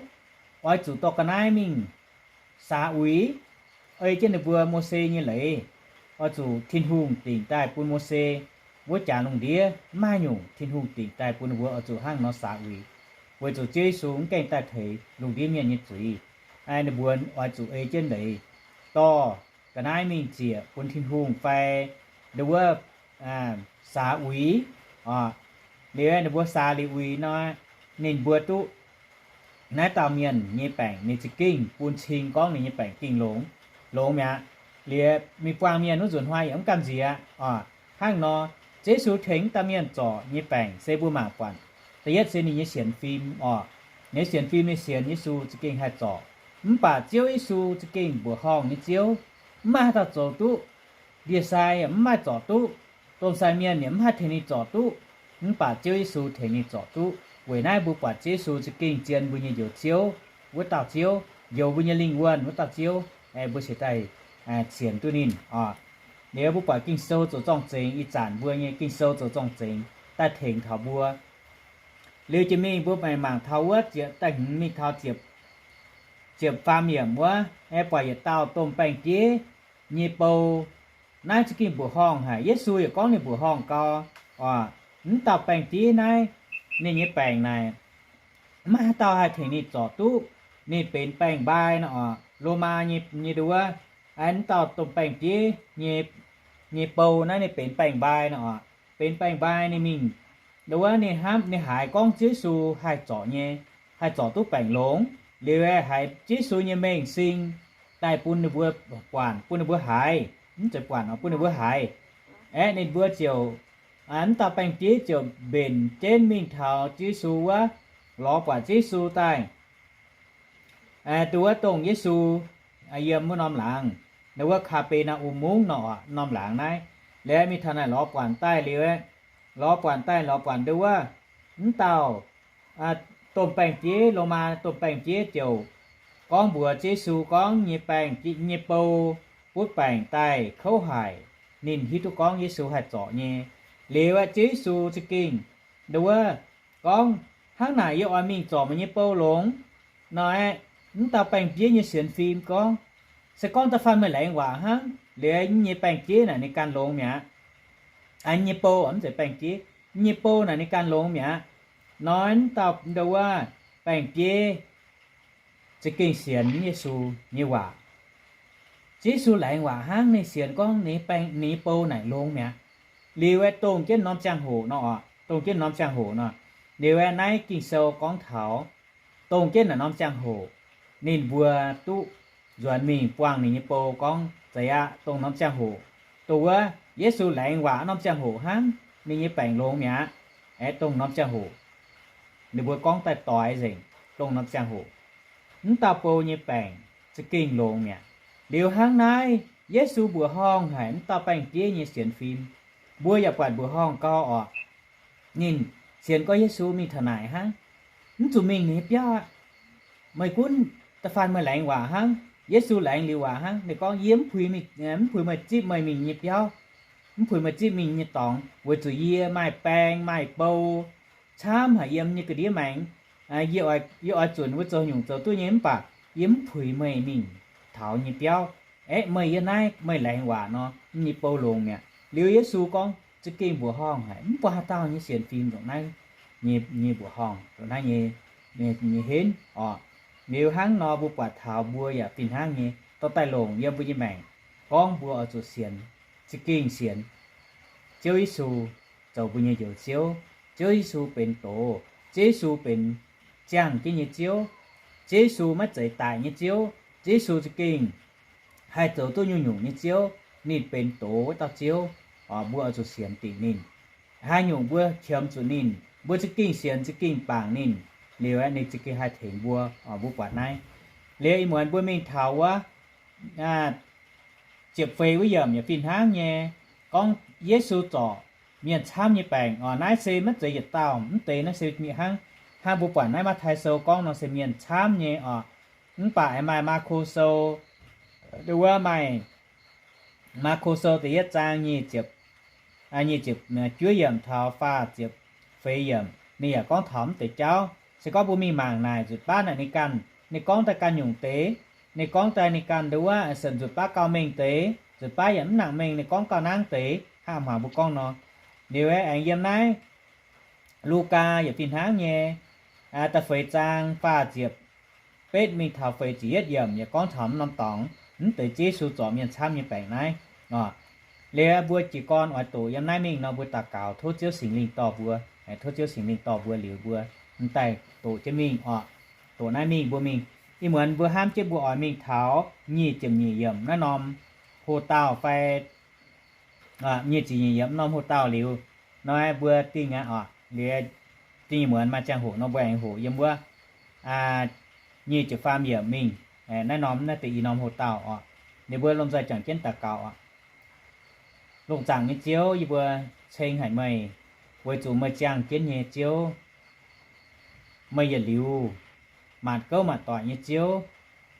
Oix zuqc dorh ga'naaiv mingh saax uix, ei jienv ninh mbuo Mose nyei leiz. Oix zuqc Tin-Hungh dingc daaih bun Mose, wuov jaax lungh ndiev mv maaih nyungc Tin-Hungh dingc daaih bun ninh mbuo oix zuqc hnangv nor saax uix, weic zuqc Ziouv Yesu mv gaengh daaih teix lungh ndiev mienh nyei zuiz. Ninh mbuo oix zuqc ei jienv leiz, dorh ga'naaiv mingh ziec bun Tin-Hungh fai nduov saax uix oc. Liuz ninh mbuo saax liuz uix nor, ninh mbuo duqv naaiv dauh mienh nyei baengc ninh za'gengh bun cing gorngv ninh nyei baengc gengh longx, longx mi'aqv. Liuz mingh buangh mienh wuov nzunc hnoi yaac mv gamh nziex oc. Hnangv nor, Ziouv Yesu tengx dauh mienh zorc nyei baengc se mbuo mangc buatc, da'yietv se ninh nyei sienx fim oc. Ninh nyei sienx fim, ninh sienx Yesu za'gengh haih zorc. Mv baac Ziouv Yesu za'gengh mbuoqc horngh nyei Ziouv, mv maaih haaix dauh zoux duqv. Ndie-sai yaac mv maaih zorc duqv. Domh sai mienh yaac mv haih tengx ninh zorc duqv. Mv baac Ziouv Yesu tengx ninh zorc duqv. Weic naaiv mbuo buatc Ziouv Yesu za'gengh zien mbuo nyei Njoux Ziouv, wuov dauh Ziouv, njoux mbuo nyei lingh wuonh wuov dauh Ziouv, mbuo cingx daaih sienx duqv ninh oc. Liuz mbuo buatc Ging-Sou zoux zorng-zengx, ih zanc mbuo nyei Ging-Sou zoux zorng-zengx daaih tengx taux mbuo. Liuz jiex mingh mbuo mangc taux wuov ziepc da'hmz mingh taux ziepc, ziepc faam yiemc wuov, aeqv, buatc yietc dauh domh baeng-bieiv nyei bou. Naaiv za'gengh mbuoqc horngh haic. Yesu yaac gorngv ninh mbuoqc horngh gau oc. Mv dauh baeng-bieiv naaiv, ninh nyei baengc naaic, mv maaih haaix dauh haih tengx ninh zorc duqv. Ninh benx baeng-mbai nor oc. Lomaa nyei, nyei nduov, mv dauh domh baeng-bieiv nyei, nyei bou naaiv ninh benx baeng-mbai nor oc. Benx baeng-mbai ninh mingh nduov ninh hnamv ninh haiz gorngv Ziouv Yesu haih zorc nyei, haih zorc duqv baengc longx. Liuz haiz Ziouv Yesu nyei mengh sing daaih bun ninh mbuo buatc, bun ninh mbuo haiz, mv zeiz buatc, bun ninh mbuo haiz. Aeqv, ninh mbuo ziouc, mv dauh baeng-bieiv ziouc mbenc jienv mingh taux Ziouv Yesu wuov, lorz buatc Ziouv Yesu daaih. Nduov dongh Yesu yiem wuov norm laangz, nduov Kaa^be^naa^um Mungv nor, norm laangz naaiv. Liuz mingh taux naaic lorz buatc daaih liuz, lorz buatc daaih lorz buatc nduov, mv dauh domh baeng-bieiv, Lomaa domh baeng-bieiv ziouc gorngv mbuox Ziouv Yesu gorngv nyei baeng, nyei bou butv baengc daaih kouv haic. Ninh hiuv duqv gorngv Yesu haih zorc nyei. Liuz aeqv, Ziouv Yesu za'gengh nduov wuov gorngv, Hnangv naaic yie oix mingh zorc meih nyei bou longx. Nor aeqv, mv dauh baeng-bieiv nyei sienx fim gorngv, Se gorngv da'faanh meih laengz waac hnangv, liuz yie nyei baeng-bieiv naaic ninh ganh longx mi'aqv. Yie nyei bou, mv zeiz baeng-bieiv, yie nyei bou naaic ninh ganh longx mi'aqv. Nor mv dauh nduov wuov baeng-bieiv za'gengh sienx Yesu nyei waac. Ziouv Yesu laengz waac hnangv, ninh sienx gorngv ninh nyei bou naaic longx mi'aqv. Liuz aeqv, dongh jienv norm ziangh hoc nor oc, dongh jienv norm ziangh hoc nor. Liuz aeqv, naaiv Ging-Sou gorngv taux dongh jienv naaic norm ziangh hoc ninh mbuo duqv nzuonx mingh buangh ninh nyei bou gorngv, Zeiz aqv, dongh norm ziangh hoc, dongh wuov Yesu laengz waac norm ziangh hoc hnangv, ninh nyei baengc longx mi'aqv. Aeqv, dongh norm ziangh hoc ninh mbuo gorngv daaih doix nzengc, dongh norm ziangh hoc mv dauh bou nyei baengc za'gengh longx mi'aqv. Liuz hnangv naaiv, Yesu mbuoqc horngh haic mv dauh baeng-bieiv nyei sienx fim. Mbuo yaac buatc mbuoqc horngh gau oc. Ninh sienx gorngv Yesu mingh taux naaic hnangv, mv zuqc mingh ninh nyei biauv aqv. Meih gunv da'faanh meih laengz waac hnangv, Yesu laengz liuz waac hnangv, ninh gorngv, Yie mv puix, mv puix meih zipv meih mingh nyei biauv, mv puix meih zipv mingh nyei dorngx, weic zuqc yie maaih baeng maaih bou camv haic yiem nyei ga'ndiev maengx. Yie oix zunc wuov zoux nyungc zoux duqv nyei, mv baac yie mv puix meih mingh taux nyei biauv. Aeqv, meih yiem naaiv meih laengz waac nor, yie nyei bou longx mi'aqv. Liuz Yesu gorngv za'gengh mbuoqc horngh haic, mv buatc haaix dauh nyei sienx fim ndongc naaiv nyei mbuoqc horngh, ndongc naaiv nyei henv oc. Liuz hnangv nor mbuo buatc taux mbuo yaac fih hnangv nyei dorh daaih longc yiem mbuo nyei maengc, gorngv mbuo oix zuqc sienx, za'gengh sienx Ziouv Yesu zoux mbuo nyei Njoux Ziouv. Ziouv Yesu benx doz. Ziouv Yesu benx ziangh jienv nyei Ziouv. Ziouv Yesu maiv zeiz daic nyei Ziouv. Ziouv Yesu za'gengh haih zoux duqv nyungc-nyungc nyei Ziouv. Ninh benx doz wuov dauh Ziouv. Mbuo oix zuqc sienx dingc ninh. Haaix nyungc mbuo qiemx zuqc ninh, mbuo za'gengh sienx, za'gengh bangc ninh, liuz aeqv, ninh za'gengh haih tengx mbuo. Mbuo buatc naaiv. Liuz ih muonz mbuo mingh taux wuov ziepc feix wuov yiemc yaac fih hnangv nyei, gorngv Yesu zorc mienh camv nyei baengc oc. Naaiv se maiv zeiz yietc dauh, mv deix naaiv se hnangv, hnangv mbuo buatc naaiv Matv^taai Sou gorngv nor se mienh camv nyei oc. Mv baac aengx maaih Maako Sou, wuov maaih Maako Sou da'yietv zaang nyic ziepc, nyic ziepc juov yiemc taux faah ziepc feix yiemc, ninh yaac gorngv taux mv deix jauv. Se gorngv mbuo mingh mangc naaic, nzutc baav naaic ninh ganh, ninh gorngv daaih ganh nyungc deix. Ninh gorngv daaih ninh ganh nduov wuov, nzutc baav gauh mengh deix, nzutc baav yaac mv nangc mengh, ninh gorngv gauh nangv deix, hnangv hmuangx mbuo gorngv nor. Liuz aengx yiem naaiv Lugaa yaac fih hnangv nyei, da'feix zaang faah ziepc betv mingh taux feix ziepc yietv yiemc yaac gorngv taux mv norm dorngx, mv deix Yesu zorc mienh camv nyei baengc naaiv oc. Liuz mbuo jiez gorn oix doqc yiem naaiv mingh nor, mbuo daux gaux tov Ziouv Singx Lingh dorh mbuo, tov Ziouv Singx Lingh dorh mbuo liuz mbuo m'daaih doqc jienv mingh oc. Doqc naaiv mingh mbuo mingh, ih muonz mbuo hnamv jienv mbuo oix mingh taux nyic ziepc nyeic yiemc naaiv norm hoc-daauh fai nyic ziepc nyeic yiemc norm hoc-daauh liuz, nor mbuo dingh aqv oc. Liuz dingh ih muonz maaih ziangh hoc nor mbuo aengx hoqc yiem wuov nyic ziepc faam yiemc mingh. Naaiv norm naaiv deix i norm hoc-daauh oc. Ninh mbuo lomh nzoih juangc jienv daux gaux oc. Lungh zaangc nyei Ziouv, yie mbuo ceng haic meih, weic zuqc meih ziangh jienv nyei Ziouv. Meih yietc liuz maanc gouv maanc doic nyei Ziouv.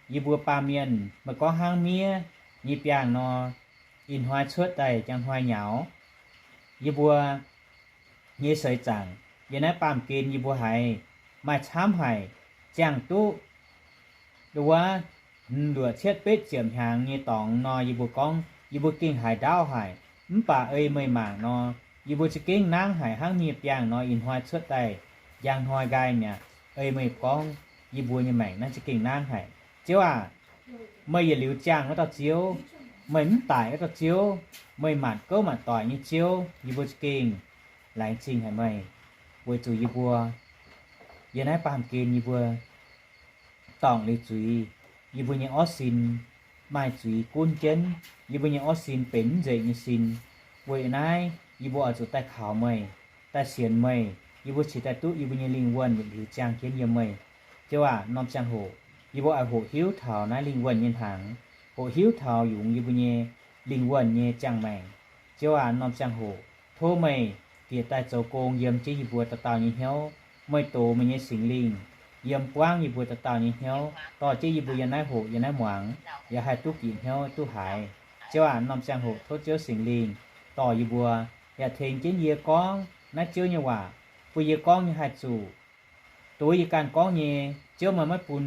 Yie mbuo baamh mienh meih gorngv hnangv miev nyei biangh nor, ih hnoi cuotv daaih njang hnoi nyaux. Yie mbuo nyei seix zaangc yiem naaiv baamh gen yie mbuo haiz maaih camv haic, ziangh duqv nduov wuov hmz luoqc cietv betv ziepc hnyangx nyei dorngx nor, yie mbuo gorngv yie mbuo gengh haiz ndaauv haic. Mv baac ei meih mangc nor, yie mbuo za'gengh nangv haic hnangv nyei biangh nor, ih hnoi cuotv daaih njang hnoi nqaai mi'aqv. Ei meih gorngv yie mbuo nyei maengc naaiv za'gengh nangv haic. Ziouv aac, meih yietc liuz ziangh wuov dauh Ziouv, meih mv daic wuov dauh Ziouv, meih maanc gouv maanc doic nyei Ziouv, yie mbuo za'gengh laengz zingh haic meih, weic zuqc yie mbuo yiem naaiv baamh gen yie mbuo dorngc liuz zuiz, yie mbuo nyei orv sin maaih zuiz gunv jienv, yie mbuo nyei orv sin benx mv nzengc nyei sin. Weic naaiv yie mbuo oix zuqc daaih kaux meih, daaih sienx meih, yie mbuo cingx daaih duqv yie mbuo nyei lingh wuonh yietc liuz ziangh jienv yiem meih. Ziouv aac, norm ziangh hoc yie mbuo oix hoqc hiuv taux naaiv lingh wuonh nyei hnaangx, hoqc hiuv taux yungz yie mbuo nyei lingh wuonh nyei ziangh maengc. Ziouv aac, norm ziangh hoc tov meih bieqc daaih zoux gong yiem jienv yie mbuo dauh dauh nyei hnyouv. Meih dox meih nyei Singx Lingh yiem buangv yie mbuo dauh dauh nyei hnyouv, dorh jienv yie mbuo yiem naaiv hoqc yiem naaiv muangx, yaac haih duqv bieqc hnyouv duqv haiz. Ziouv aac, norm ziangh hoc tov Ziouv Singx Lingh dorh yie mbuo, yaac tengx jienv yie gorngv naaiv Ziouv nyei waac, bun yie gorngv nyei haih zuqc. Dongh yie ganh gorngv nyei, Ziouv meih maiv bun,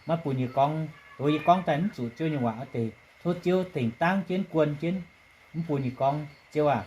maiv bun yie gorngv. Dongh yie gorngv daaih mv zuqc Ziouv nyei waac wuov deix, tov Ziouv dengh dangv jienv, guon jienv, mv bun yie gorngv. Ziouv aac,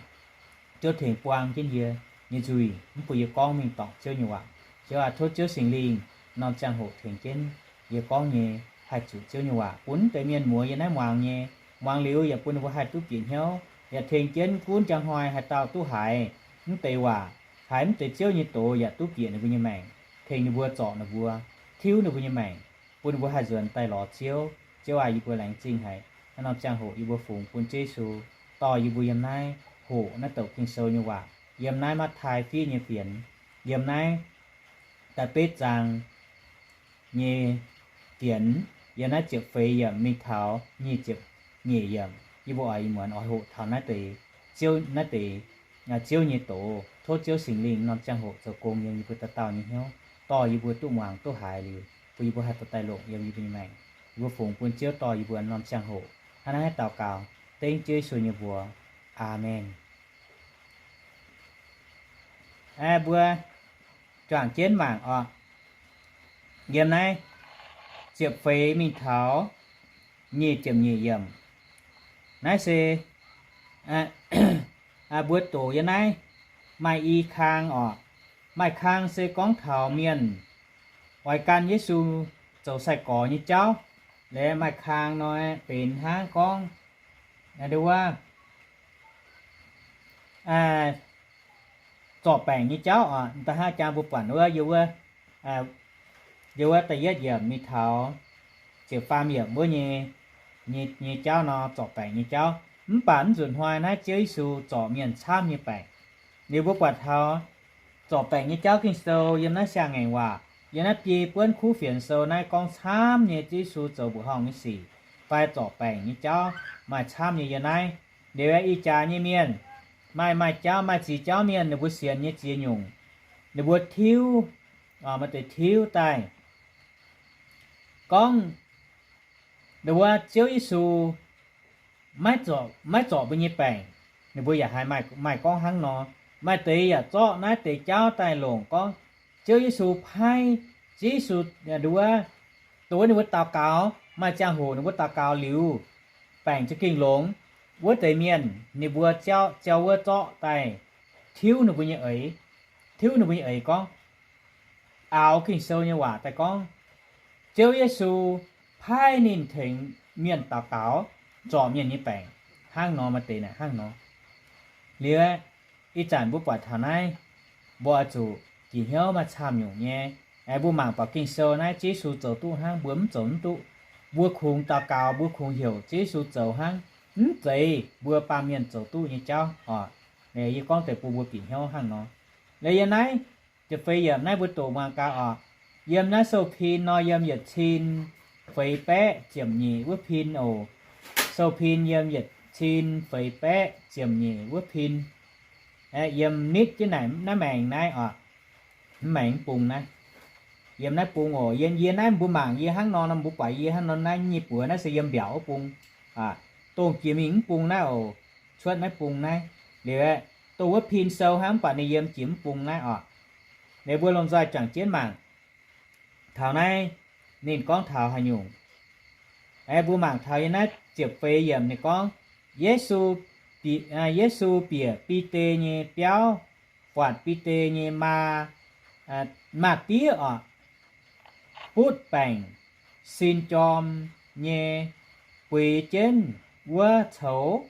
Ziouv tengx buang jienv yie nyei nzuih, mv bun yie gorngv mingh dorngc Ziouv nyei waac. Ziouv aac, tov Ziouv Singx Lingh norm ziangh hoc tengx jienv yie gorngv nyei haih zuqc Ziouv nyei waac, bun mv deix mienh muoz yie naaiv muangx nyei, muangx liuz yaac bun ninh mbuo haih duqv bieqc hnyouv, yaac tengx jienv gunv njang hnoi haaix dauh duqv haiz mv deix waac, haiz mv deix Ziouv nyei doz yaac duqv bieqc ninh mbuo nyei maengc, tengx ninh mbuo zorc ninh mbuo, tiuv ninh mbuo nyei maengc, bun ninh mbuo haih nzuonx daaih lorz Ziouv. Ziouv aac, yie mbuo laengz zingh haic naaiv norm ziangh hoc yie mbuo fungx bun Ziouv Yesu dorh yie mbuo yiem naaiv hoqc naaiv douc Ging-Sou nyei waac, yiem naaiv Matv^tai fiev nyei fienx, yiem naaiv da'betv zaang nyei fienx, yiem naaiv ziepc feix yiemc mingh taux nyic ziepc nyeic yiemc. Yie mbuo oix ih muonz oix hoqc taux naaiv deix Ziouv, naaiv deix Ziouv nyei doz. Tov Ziouv Singx Lingh norm ziangh hoc zoux gong yiem yie mbuo dauh dauh nyei hnyouv, dorh yie mbuo duqv muangx duqv haiz liuz, bun yie mbuo haih dorh daaih longc yiem yie mbuo nyei maengc. Yie mbuo fungx bun Ziouv dorh yie mbuo norm ziangh hoc hnangv naaiv daux gaux, dengv Ziouv Yesu nyei mbuox. Aamen. Aeqv, mbuo juangc jienv mangc oc. Yiem naaiv ziepc feix mingh taux nyic ziepc nyeic yiemc. Naaiv se mbuo doqc yiem naaiv maaih i kang oc. Maaih kang se gorngv taux mienh oix gan Yesu zoux sai-gorx nyei jauv. Laaix maaih kang nor benx hnangv gorngv wuov zorc baengc nyei jauv oc. Da'haav jang mbuo buatc wuov, yie wuov da'yietv yiemc mingh taux ziepc faam yiemc wuov nyei, nyei jauv nor, zorc baengc nyei jauv. Mv baac mv nzunc hnoi naaiv Ziouv Yesu zorc mienh camv nyei baengc. Liuz mbuo buatc taux zorc baengc nyei jauv Ging-Sou yiem naaiv siang-ngaengc waac, yiem naaiv biei buonv kuv fienx sou naaiv gorngv camv nyei Ziouv Yesu zoux mbuoqc horngh nyei sic fai zorc baengc nyei jauv maaih camv nyei yiem naaiv. Liuz ih jaax nyei mienh maaih, maaih jauv, maaih ziex jauv mienh ninh mbuo sienx nyei ziex nyungc, ninh mbuo tiuv, maaih deix tiuv daaih gorngv ninh mbuo Ziouv Yesu maiv zorc, maiv zorc mbuo nyei baengc. Ninh mbuo yaac haiz maaih gorngv hnangv nor. Maaih deix yaac zorqv naaiv deix jauv daaih longc gorngv Ziouv Yesu paaiv, Ziouv Yesu wuov, dongh wuov ninh mbuo daux gaux, maaih ziangh hoc ninh mbuo daux gaux liuz, baengc za'gengh longx. Wuov deix mienh ninh mbuo ziouc wuov zorqv daaih tiuv ninh mbuo nyei eix, tiuv ninh mbuo nyei eix gorngv, aaux Ging-Sou nyei waac daaih gorngv, Ziouv Yesu paaiv ninh tengx mienh daux gaux, zorc mienh nyei baengc, hnangv nor, maaih deix naaic hnangv nor. Liuz ih zanc mbuo buatc taux naaiv, mbuo oix zuqc bieqc hnyouv maaih camv nyungc nyei. Aengx mbuo mangc buatc Ging-Sou naaiv, Ziouv Yesu zoux duqv hnangv, mbuo mv zoux mv duqv. Mbuo kungx daux gaux, mbuo kungx heuc Ziouv Yesu zoux hnangv, mv zeiz mbuo baamh mienh zoux duqv nyei jauv oc. Yie gorngv deix bun mbuo bieqc hnyouv hnangv nor. Liuz yiem naaiv ziepc feix yiemc naaiv mbuo doqc muangx gaax oc. Yiem naaiv sou-pin nor, yiem yietc cin feix baeqv ziepc nyeic wuov pin oc. Sou-pin yiem yietc cin feix baeqv ziepc nyeic wuov pin. Yiem nitv jienv naaic naaiv maengx naaiv oc. Mv maengx mv bung naaiv. Yiem naaiv bung oc. Yiem yie naaiv mbuo mangc yie hnangv nor, mbuo buatc yie hnangv nor naaiv nyei buoz naaiv se yiem mbiaauc wuov bung. Dongh jiex mingh mv bung naaiv oc. Cuotv naaiv bung naaiv. Liuz aeqv, dongh wuov pin sou hnangv, mv baac ninh yiem jiex mv bung naaiv oc. Liuz mbuo lomh nzoih juangc jienv mangc taux naaiv ninh gorngv taux haaix nyungc. Aeqv, mbuo mangc taux yiem naaiv ziepc feix yiemc ninh gorngv, Yesu, Yesu bieqc Bide nyei biauv, buatc Bide nyei maa, maaz-diev oc, butv baengc sin jorm nyei buix jienv wuov coux.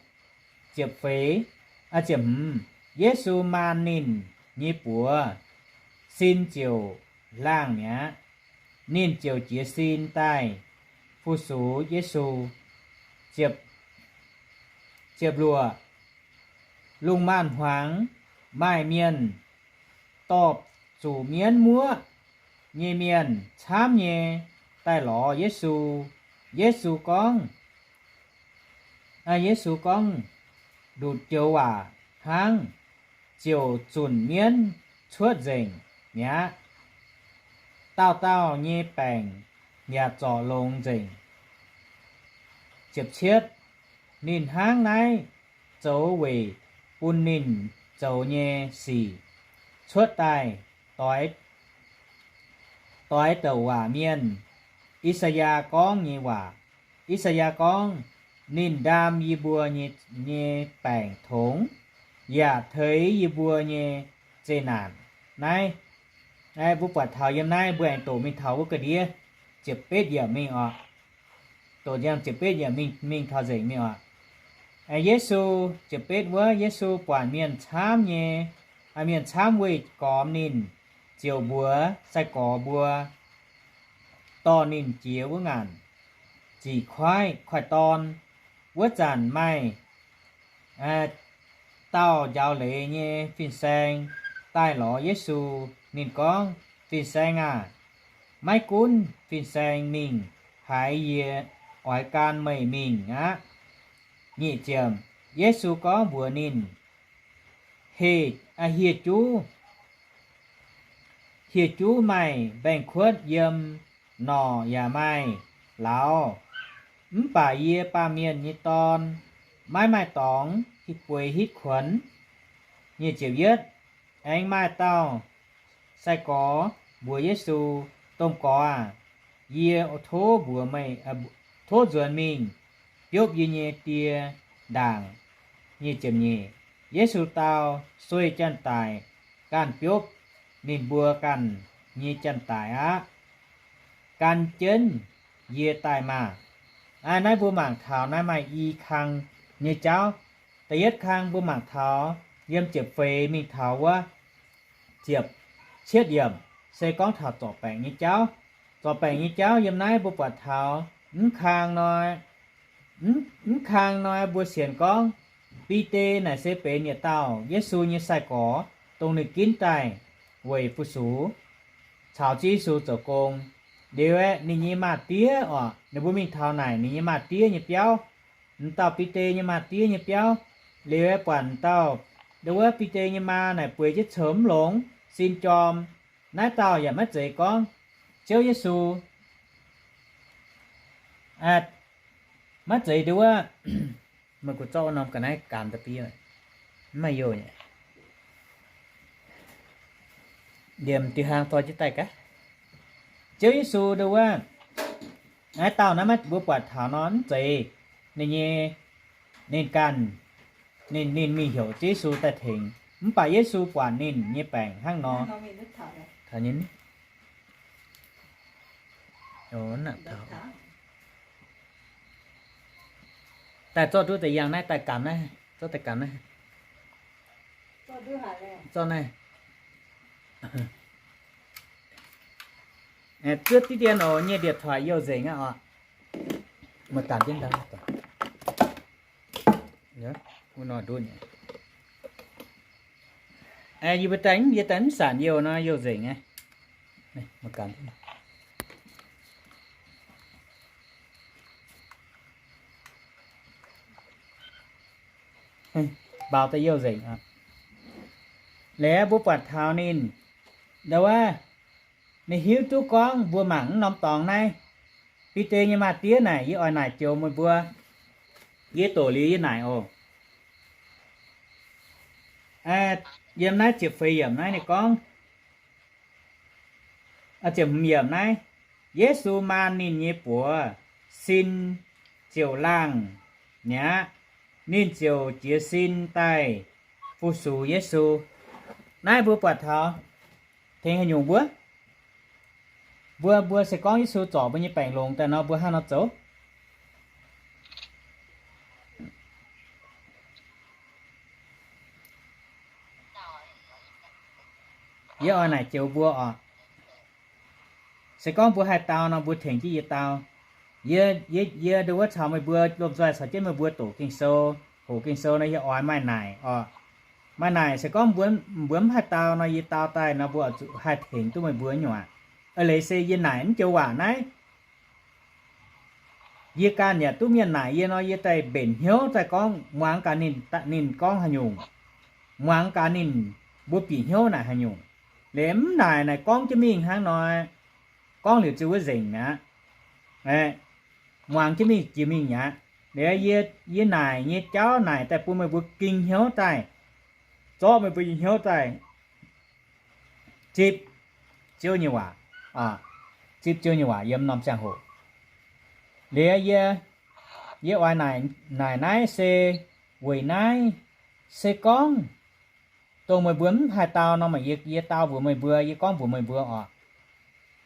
Ziepc feix, ziepc hmz, Yesu maan ninh nyei buoz, sin ziouc laangh mi'aqv. Ninh ziouc jiez sin daaih fu-sux Yesu. Ziepc luoqc, lungh maanz-hmuangx maaih mienh dorh zuqc mienv muoqv nyei mienh camv nyei daaih lorz Yesu. Yesu gorngv, Yesu gorngv ndutc joux waac hnangv, ziouc zunc mienv cuotv nzengc mi'aqv. Dauh dauh nyei baengc yaac zorc longx nzengc. Ziepc cietv, Ninh hnangv naaiv zoux weic bun ninh zoux nyei sic cuotv daaih doix, doix douc waac mienh, I^saa^yaa, gorngv nyei waac. I^saa^yaa gorngv, Ninh ndaam yie mbuo nyei, nyei baengc tongx, yaac teix yie mbuo nyei zeqc naanc. Naaiv, naaiv mbuo buatc taux yiem naaiv mbuo aengx doqc mingh taux wuov ga'ndiev ziepc betv yiemc mingh oc. Doqc ziepc betv yiemc mingh, mingh taux nzengc mingh oc. Yesu, ziepc betv wuov, Yesu buatc mienh camv nyei, mienh camv weih gormx ninh, ziouc mbuox sai-gorx mbuo dorh ninh jiex wuov ngaanc ziqc kuaaiv, kuaaiv dorn. Wuov zanc maaih dauh njaaux leiz nyei fin-saeng daaih lorz Yesu. Ninh gorngv, Fin-Saeng aah! Maiv gunv fin-saeng mingh haaix, yie oix gan meih mingh aqv. Nyic ziepc, Yesu gorngv mbuox ninh, Heh, hieh juv, hieh juv maaih mbaengx-kuotv yiem norqc yaac maaih lauz, mv baac yie, Baamh Mienh nyei Dorn, maiv maaih dorngx bueix hitv kuonx. Nyic ziepc yietv, aengx maaih dauh sai-gorx mbuox Yesu, Domh Gorx aah! Yie tov mbuox meih, tov nzuonx mingh biopv yie nyei die ndaangc. Nyic ziepc nyeic, Yesu dau, Sueih janx-daic ganh biopv ninh mbuo ganh nyei janx-daic aqv. Gan jienv yie daaih maah! Naaiv mbuo mangc taux naaiv maaih i kang nyei jauv. Da'yietv kang mbuo mangc taux yiem ziepc feix mingh taux wuov ziepc cietv yiemc se gorngv taux zorc baengc nyei jauv. Zorc baengc nyei jauv yiem naaiv mbuo buatc taux mv kang hnoi, mv kang hnoi mbuo sienx gorngv Bide naaic se benx yietc dauh Yesu nyei sai-gorx, dongh ninh ginv daaih weic fu-sux caux Ziouv Yesu zoux gong. Liuz aeqv, ninh nyei maa-diev oc, ninh mbuo mingh taux naaic ninh nyei maa-diev nyei biauv, m'dauh Bide nyei maa-diev nyei biauv. Liuz aeqv, buatc m'dauh, ndo wuov Bide nyei maa naaic bueix jienv coux mv longx, sin jorm. Naaiv dauh yaac maiv zeiz gorngv Ziouv Yesu, maiv zeiz ndo wuov, meih guv zorqv wuov norm ga'naaiv gaamx da'bieiv, mv maaih youh nyei. Liemh diuh hlang zoi jienv daaih gaax. Ziouv Yesu ndo wuov, naaiv dauh naaiv maiv mbuo buatc taux nor mv zeiz ninh nyei, ninh ganh, ninh, ninh mingh heuc Ziouv Yesu daaih tengx. Mv baac Yesu buatc ninh nyei baengc hnangv nor, daaih zorqv duqv deix yangh naaiv daaih gaamx naaiv, zorqv daaih gaamx naaiv, zorqv naaiv. Zuov diqv dien oc, nyei điện thoại youh nzengc aqv oc. Yie mbuo daaih, yie daaih mv sanc youh nor youh nzengc aqv. Mbaaux daaih youh nzengc. Liuz mbuo buatc taux ninh, ndo wuov, ninh hiuv duqv gorngv mbuo mangc mv norm dorngx naaiv, Bide nyei maa-diev naaic, yie oix naaic joux meih mbuo. Yie doqc liuz yie naaic oc. Yiem naaiv ziepc feix yiemc naaiv ninh gorngv, ziepc hmz yiemc naaiv, Yesu maan ninh nyei buoz, sin ziouc laangh mi'aqv. Ninh ziouc jiez sin daaih fu-sux Yesu. Naaiv mbuo buatc taux tengx haaix nyungc mbuo? Mbuo, mbuo se gorngv Yesu zorc mbuo nyei baengc longx daaih nor, mbuo hnangv nor zoux? Yie oix naaic joux mbuo oc. Se gorngv mbuo haih dau nor, mbuo tengx jienv yie dau. Yie, yie, yie ndo wuov caux meih mbuo lomh nzoih caux jienv meih mbuo doqc Ging-Sou, hoqc Ging-Sou nor, yie oix maaih naaic oc. Maaih naaic se gorngv mbuo, mbuo mv haih dau nor, yie dau daaih nor, mbuo oix zuqc haih tengx duqv meih mbuo nyei aqv. Eix leiz se yie naaic mv joux waac naaiv, yie ganh yaac duqv mienh naaic yie nor, yie daaih mbenc hnyouv daaih gorngv muangx gaax ninh, ninh gorngv haaix nyungc, muangx gaax ninh, mbuo bieqc hnyouv naaic haaix nyungc. Liuz mv naaic naaic gorngv jienv mingh hnangv nor, gorngv liuz ziouc wuov nzengc mi'aqv. Muangx jienv mingh jiex mingh mi'aqv. Liuz yie, yie naaic nyei jauv naaic daaih bun meih mbuo ging hnyouv daaih, zorqv meih mbuo nyei hnyouv daaih zipv Ziouv nyei waac, zipv Ziouv nyei waac yiem norm ziangh hoc. Liuz yie, yie oix naaic, naaic naaiv se weic naaiv, se gorngv dongh meih mbuo mv haih dau nor, meih yie, yie dau mbuox meih mbuo, yie gorngv mbuox meih mbuo oc.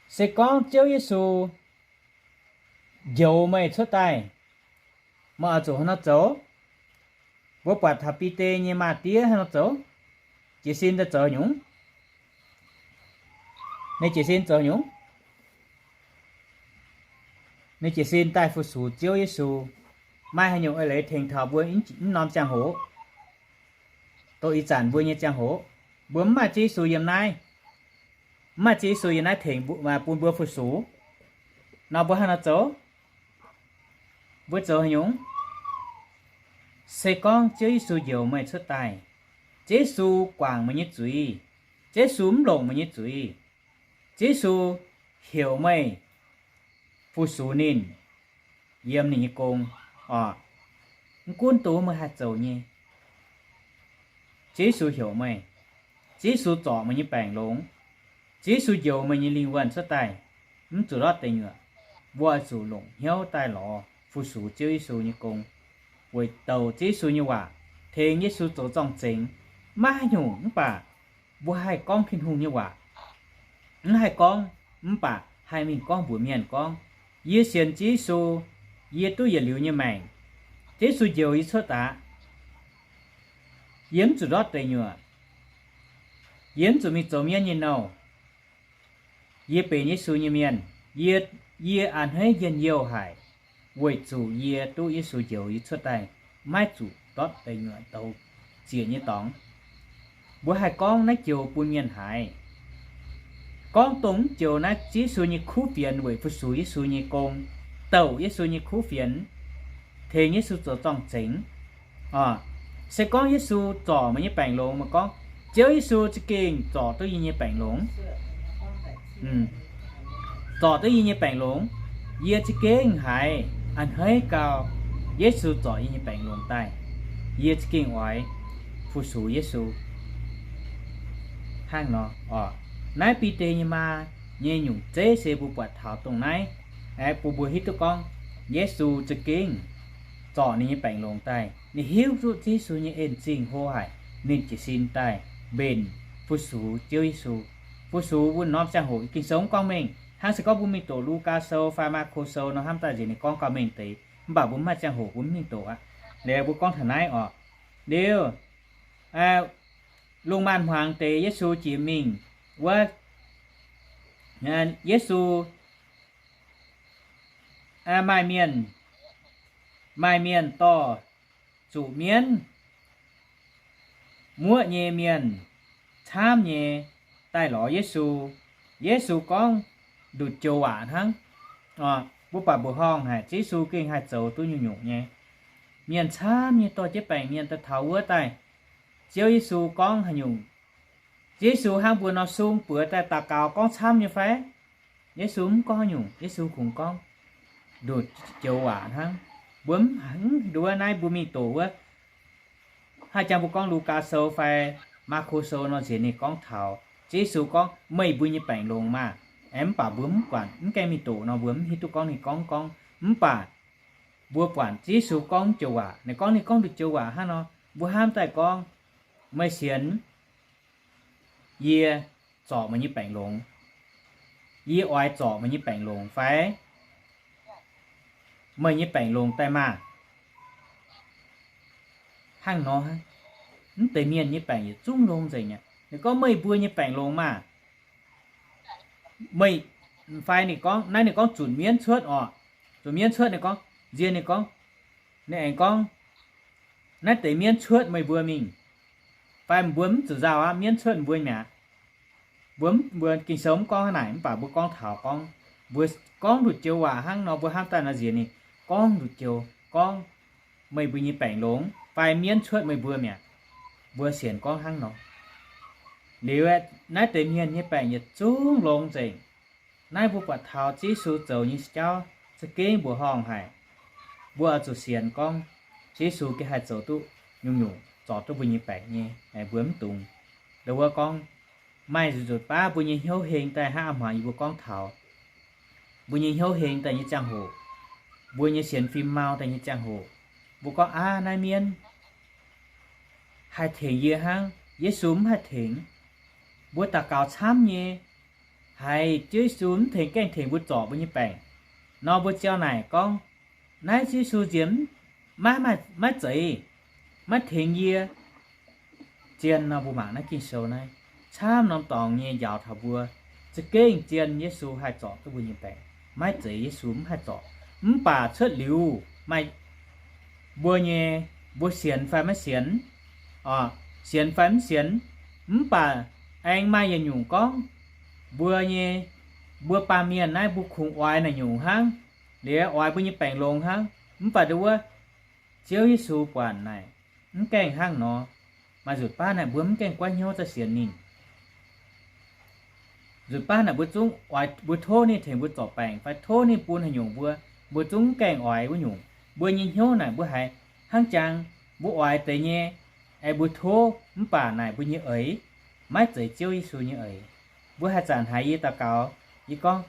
Se gorngv Ziouv Yesu njoux meih cuotv daaih, meih oix zuqc haaix nor zoux? Mbuo buatc taux Bide nyei maa-diev haaix nor zoux? Jiez sin daaih zoux nyungc. Ninh jiez sin zoux nyungc. Ninh jiez sin daaih fu-sux Ziouv Yesu. Maaih haaix nyungc eix leiz tengx taux mbuo mv norm ziangh hoc, dongh ih zanc mbuo nyei ziangh hoc, mbuo mv maaih Ziouv Yesu yiem naaiv, mv maaih Ziouv Yesu yiem naaiv tengx bun mbuo fu-sux nor, mbuo haaix nor zoux? Mbuo zoux haaix nyungc? Se gorngv Ziouv Yesu njoux meih cuotv daaih, Ziouv Yesu guangc meih nyei zuiz, Ziouv Yesu mv longc meih nyei zuiz, Ziouv Yesu heuc meih fu-sux ninh, yiem ninh nyei gong oc. Mv gunv dongh meih haih zoux nyei, Ziouv Yesu heuc meih, Ziouv Yesu zorc meih nyei baengc longx, Ziouv Yesu njoux meih nyei lingh wuonh cuotv daaih, mv zuqc ndortv deic nyuoqc. Mbuo oix zuqc longc hnyouv daaih lorz fu-sux Ziouv Yesu nyei gong, weic douc Ziouv Yesu nyei waac, tengx Yesu zoux zorng-zengx. Maiv haaix nyungc mv baac mbuo haih gorngv Tin-Hungh nyei waac, mv haih gorngv mv baac haih mingh gorngv mbuox mienh gorngv, yie sienx Ziouv Yesu, yie duqv yietc liuz nyei maengc. Ziouv Yesu njoux yie cuotv daaih, yie mv zuqc ndortv deic nyuoqc, yie mv zuqc mingh zoux mienv nyei nouh. Yie benx Yesu nyei mienh. Yie, yie a'hneiv njien-youh haic, weic zuqc yie duqv Yesu njoux yie cuotv daaih, maiv zuqc ndortv deic nyuoqc douz ziec nyei dorngx. Mbuo haih gorngv naaiv joux bun mienh haiz. Gorngv dongh mv joux naaiv Ziouv Yesu nyei kuv fienx weic fu-sux Yesu nyei gong, douc Yesu nyei kuv fienx, tengx Yesu zoux zorng-zengx. Se gorngv Yesu zorc meih nyei baengc longx, meih gorngv, Ziouv Yesu za'gengh zorc duqv yie nyei baengc longx, zorc duqv yie nyei baengc longx, yie za'gengh haiz a'hneiv gau, Yesu zorc yie nyei baengc longx daaih, yie za'gengh oix fu-sux Yesu. Hnangv nor oc, naaiv Bide nyei maa nyei nyungc zeiv se mbuo buatc taux dongh naaiv, aeqv, bun mbuo hiuv duqv gorngv Yesu za'gengh zorc ninh nyei baengc longx daaih. Ninh hiuv duqv Ziouv Yesu nyei en-zingh hlo haic, ninh jiez sin daaih mbenc fu-sux Ziouv Yesu. Fu-sux wuov norm ziangh hoc Ging-Sou mv gorngv mengh. Hnangv se gorngv mbuo mingh doqc Lugaa Sou fai Maako Sou nor, hnamv daaih nziex ninh gorngv gauh mengh deix, mv baac mbuo mv maaih ziangh hoc mbuo mv mingh doqc aqv. Liuz mbuo gorngv taux naaiv oc. Liuz, lungh maanz-hmuangx deix Yesu jiex mingh wuov, Yesu maaih mienh, maaih mienh dorh zuqc mienv muoqv nyei mienh camv nyei daaih lorz Yesu. Yesu gorngv nduqc joux waac hnangv. Mbuo baac mbuoqc horngh haic, Ziouv Yesu gengh haih zoux duqv nyungc-nyungc nyei. Mienh camv nyei dorh jienv baengc mienh daaih taux wuov daaih, Ziouv Yesu gorngv haaix nyungc? Ziouv Yesu hnangv mbuo nor sung buoz daaih daux gaux gorngv camv nyei fai? Yesu mv gorngv haaix nyungc. Yesu kungx gorngv nduqc joux waac hnangv. Mbuo mv, mv nduov naaiv mbuo mingh doqc wuov, haaix jangx mbuo gorngv Lugaa Sou fai Maako Sou nor nziex ninh gorngv taux Ziouv Yesu gorngv, meih mbuo nyei baengc longx maah! Aeqv, mv baac mbuo mv buatc, mv gaengh mingh doqc nor mbuo mv hiuv duqv gorngv ninh gorngv gorngv. Mv baac mbuo buatc Ziouv Yesu gorngv joux waac, ninh gorngv, ninh gorngv nduqc joux waac hnangv nor, mbuo hnamv daaih gorngv, meih sienx yie zorc meih nyei baengc longx, yie oix zorc meih nyei baengc longx fai? Meih nyei baengc longx daaih maah! Hnangv nor, mv deix mienh nyei baengc yietc zungv longx nzengc aqv. Ninh gorngv, meih mbuo nyei baengc longx maah! Meih, fai ninh gorngv, naaiv ninh gorngv zunc mienv cuotv oc. Zunc mienv cuotv ninh gorngv, nziex ninh gorngv, ninh aengx gorngv, naaiv deix mienv cuotv meih mbuo mingh. Fai mbuo mv zuqc nzauh aqv, mienv cuotv mbuo mi'aqv. Mbuo, mbuo Ging-Sou mv gorngv hnangv naaic, mv baac mbuo gorngv taux gorngv, mbuo gorngv nduqc joux waac hnangv nor, mbuo hnamv daaih nor nziex ninh gorngv nduqc joux gorngv, meih mbuo nyei baengc longx fai mienv cuotv meih mbuo mi'aqv. Mbuo sienx gorngv hnangv nor. Liuz, naaiv deix mienh nyei baengc yietc zungv longx nzengc. Naaiv mbuo buatc taux Ziouv Yesu zoux nyei jauv za'gengh mbuoqc horngh haic. Mbuo oix zuqc sienx gorngv Yesu gengh haih zoux duqv nyungc-nyungc, zorc duqv mbuo nyei baengc nyei. Mbuo mv dungx, ndo wuov gorngv, maaih nzunc baav mbuo nyei hnyouv heng daaih hnangv a'hmuangx yie mbuo gorngv taux, mbuo nyei hnyouv heng daaih nyei ziangh hoc, mbuo nyei sienx fim mau daaih nyei ziangh hoc, mbuo gorngv, Aav, naaiv mienv haih tengx yie hnangv, Yesu mv haih tengx. Mbuo daux gaux camv nyei, haiz Ziouv Yesu mv tengx, gengh tengx mbuo zorc mbuo nyei baengc nor, mbuo ziau naaic gorngv, Naaiv Ziouv Yesu nziex maiv, maiv zeiz, maiv tengx yie. Zien nor, mbuo mangc naaiv Ging-Sou naaiv, camv norm dorngx nyei njaaux taux mbuo, za'gengh zien Yesu haih zorc duqv mbuo nyei baengc. Maiv zeiz Yesu mv haih zorc. Mv baac cuotv liuz maaih mbuo nyei, mbuo sienx fai maiv sienx, sienx fai mv sienx, mv baac aengx maaih yietc nyungc gorngv, mbuo nyei, mbuo baamh mienh naaiv mbuo kungx oix naaic nyungc hnangv, liuz oix mbuo nyei baengc longx hnangv. Mv baac ndo wuov, Ziouv Yesu buatc naaic, mv gaengh hnangv nor. Maaih nzunc baav naaic mbuo mv gaengh goiv hnyouv daaih sienx ninh. Nzunc baav naaic mbuo zungv oix, mbuo tov ninh tengx mbuo zorc baengc fai tov ninh bun haaix nyungc mbuo, mbuo zungv mv gaengh oix wuov nyungc. Mbuo nyei hnyouv naaic mbuo haiz hnangv jangx mbuo oix deix nyei, aengx mbuo tov, mv baac naaic mbuo nyei eix maiv zeiz Ziouv Yesu nyei eix. Mbuo haaix zanc haiz yie daux gaux, yie gorngv,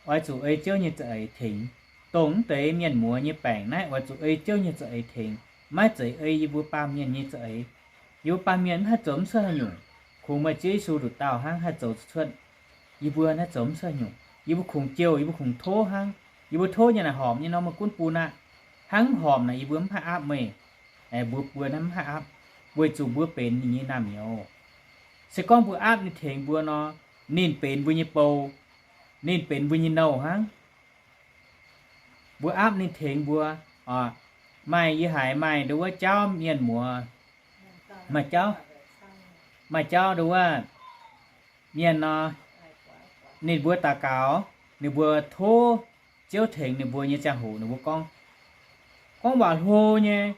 Oix zuqc ei Ziouv nyei za'eix tengx. Dongh mv deix mienh muoz nyei baengc naaiv oix zuqc ei Ziouv nyei za'eix tengx, maiv zeiz ei yie mbuo baamh mienh nyei za'eix. Yie mbuo baamh mienh mv haih zoux mv cuotv haaix nyungc. Kungx meih Ziouv Yesu nduqc dauh hnangv haih zoux cuotv. Yie mbuo naaiv zoux mv cuotv haaix nyungc. Yie mbuo kungx jouh, yie mbuo kungx tov hnangv. Yie mbuo tov nyei naaic horpc nyei nor meih gunv bun aqv. Hnangv mv horpc naaic yie mbuo mv haih aapv meih. Mbuo, mbuo naaiv mv haih aapv, weic zuqc mbuo benx ninh nyei naamh nyouz. Se gorngv mbuo aapv ninh tengx mbuo nor, ninh benx mbuo nyei bou, ninh benx mbuo nyei nouh hnangv. Mbuo aapv ninh tengx mbuo. Maaih, yie haiz maaih ndo wuov jauv mienh muoz, maaih jauv, maaih jauv ndo wuov mienh nor, ninh mbuo daux gaux, ninh mbuo tov Ziouv tengx ninh mbuo nyei ziangh hoc ninh mbuo gorngv, gorngv waac hlo nyei,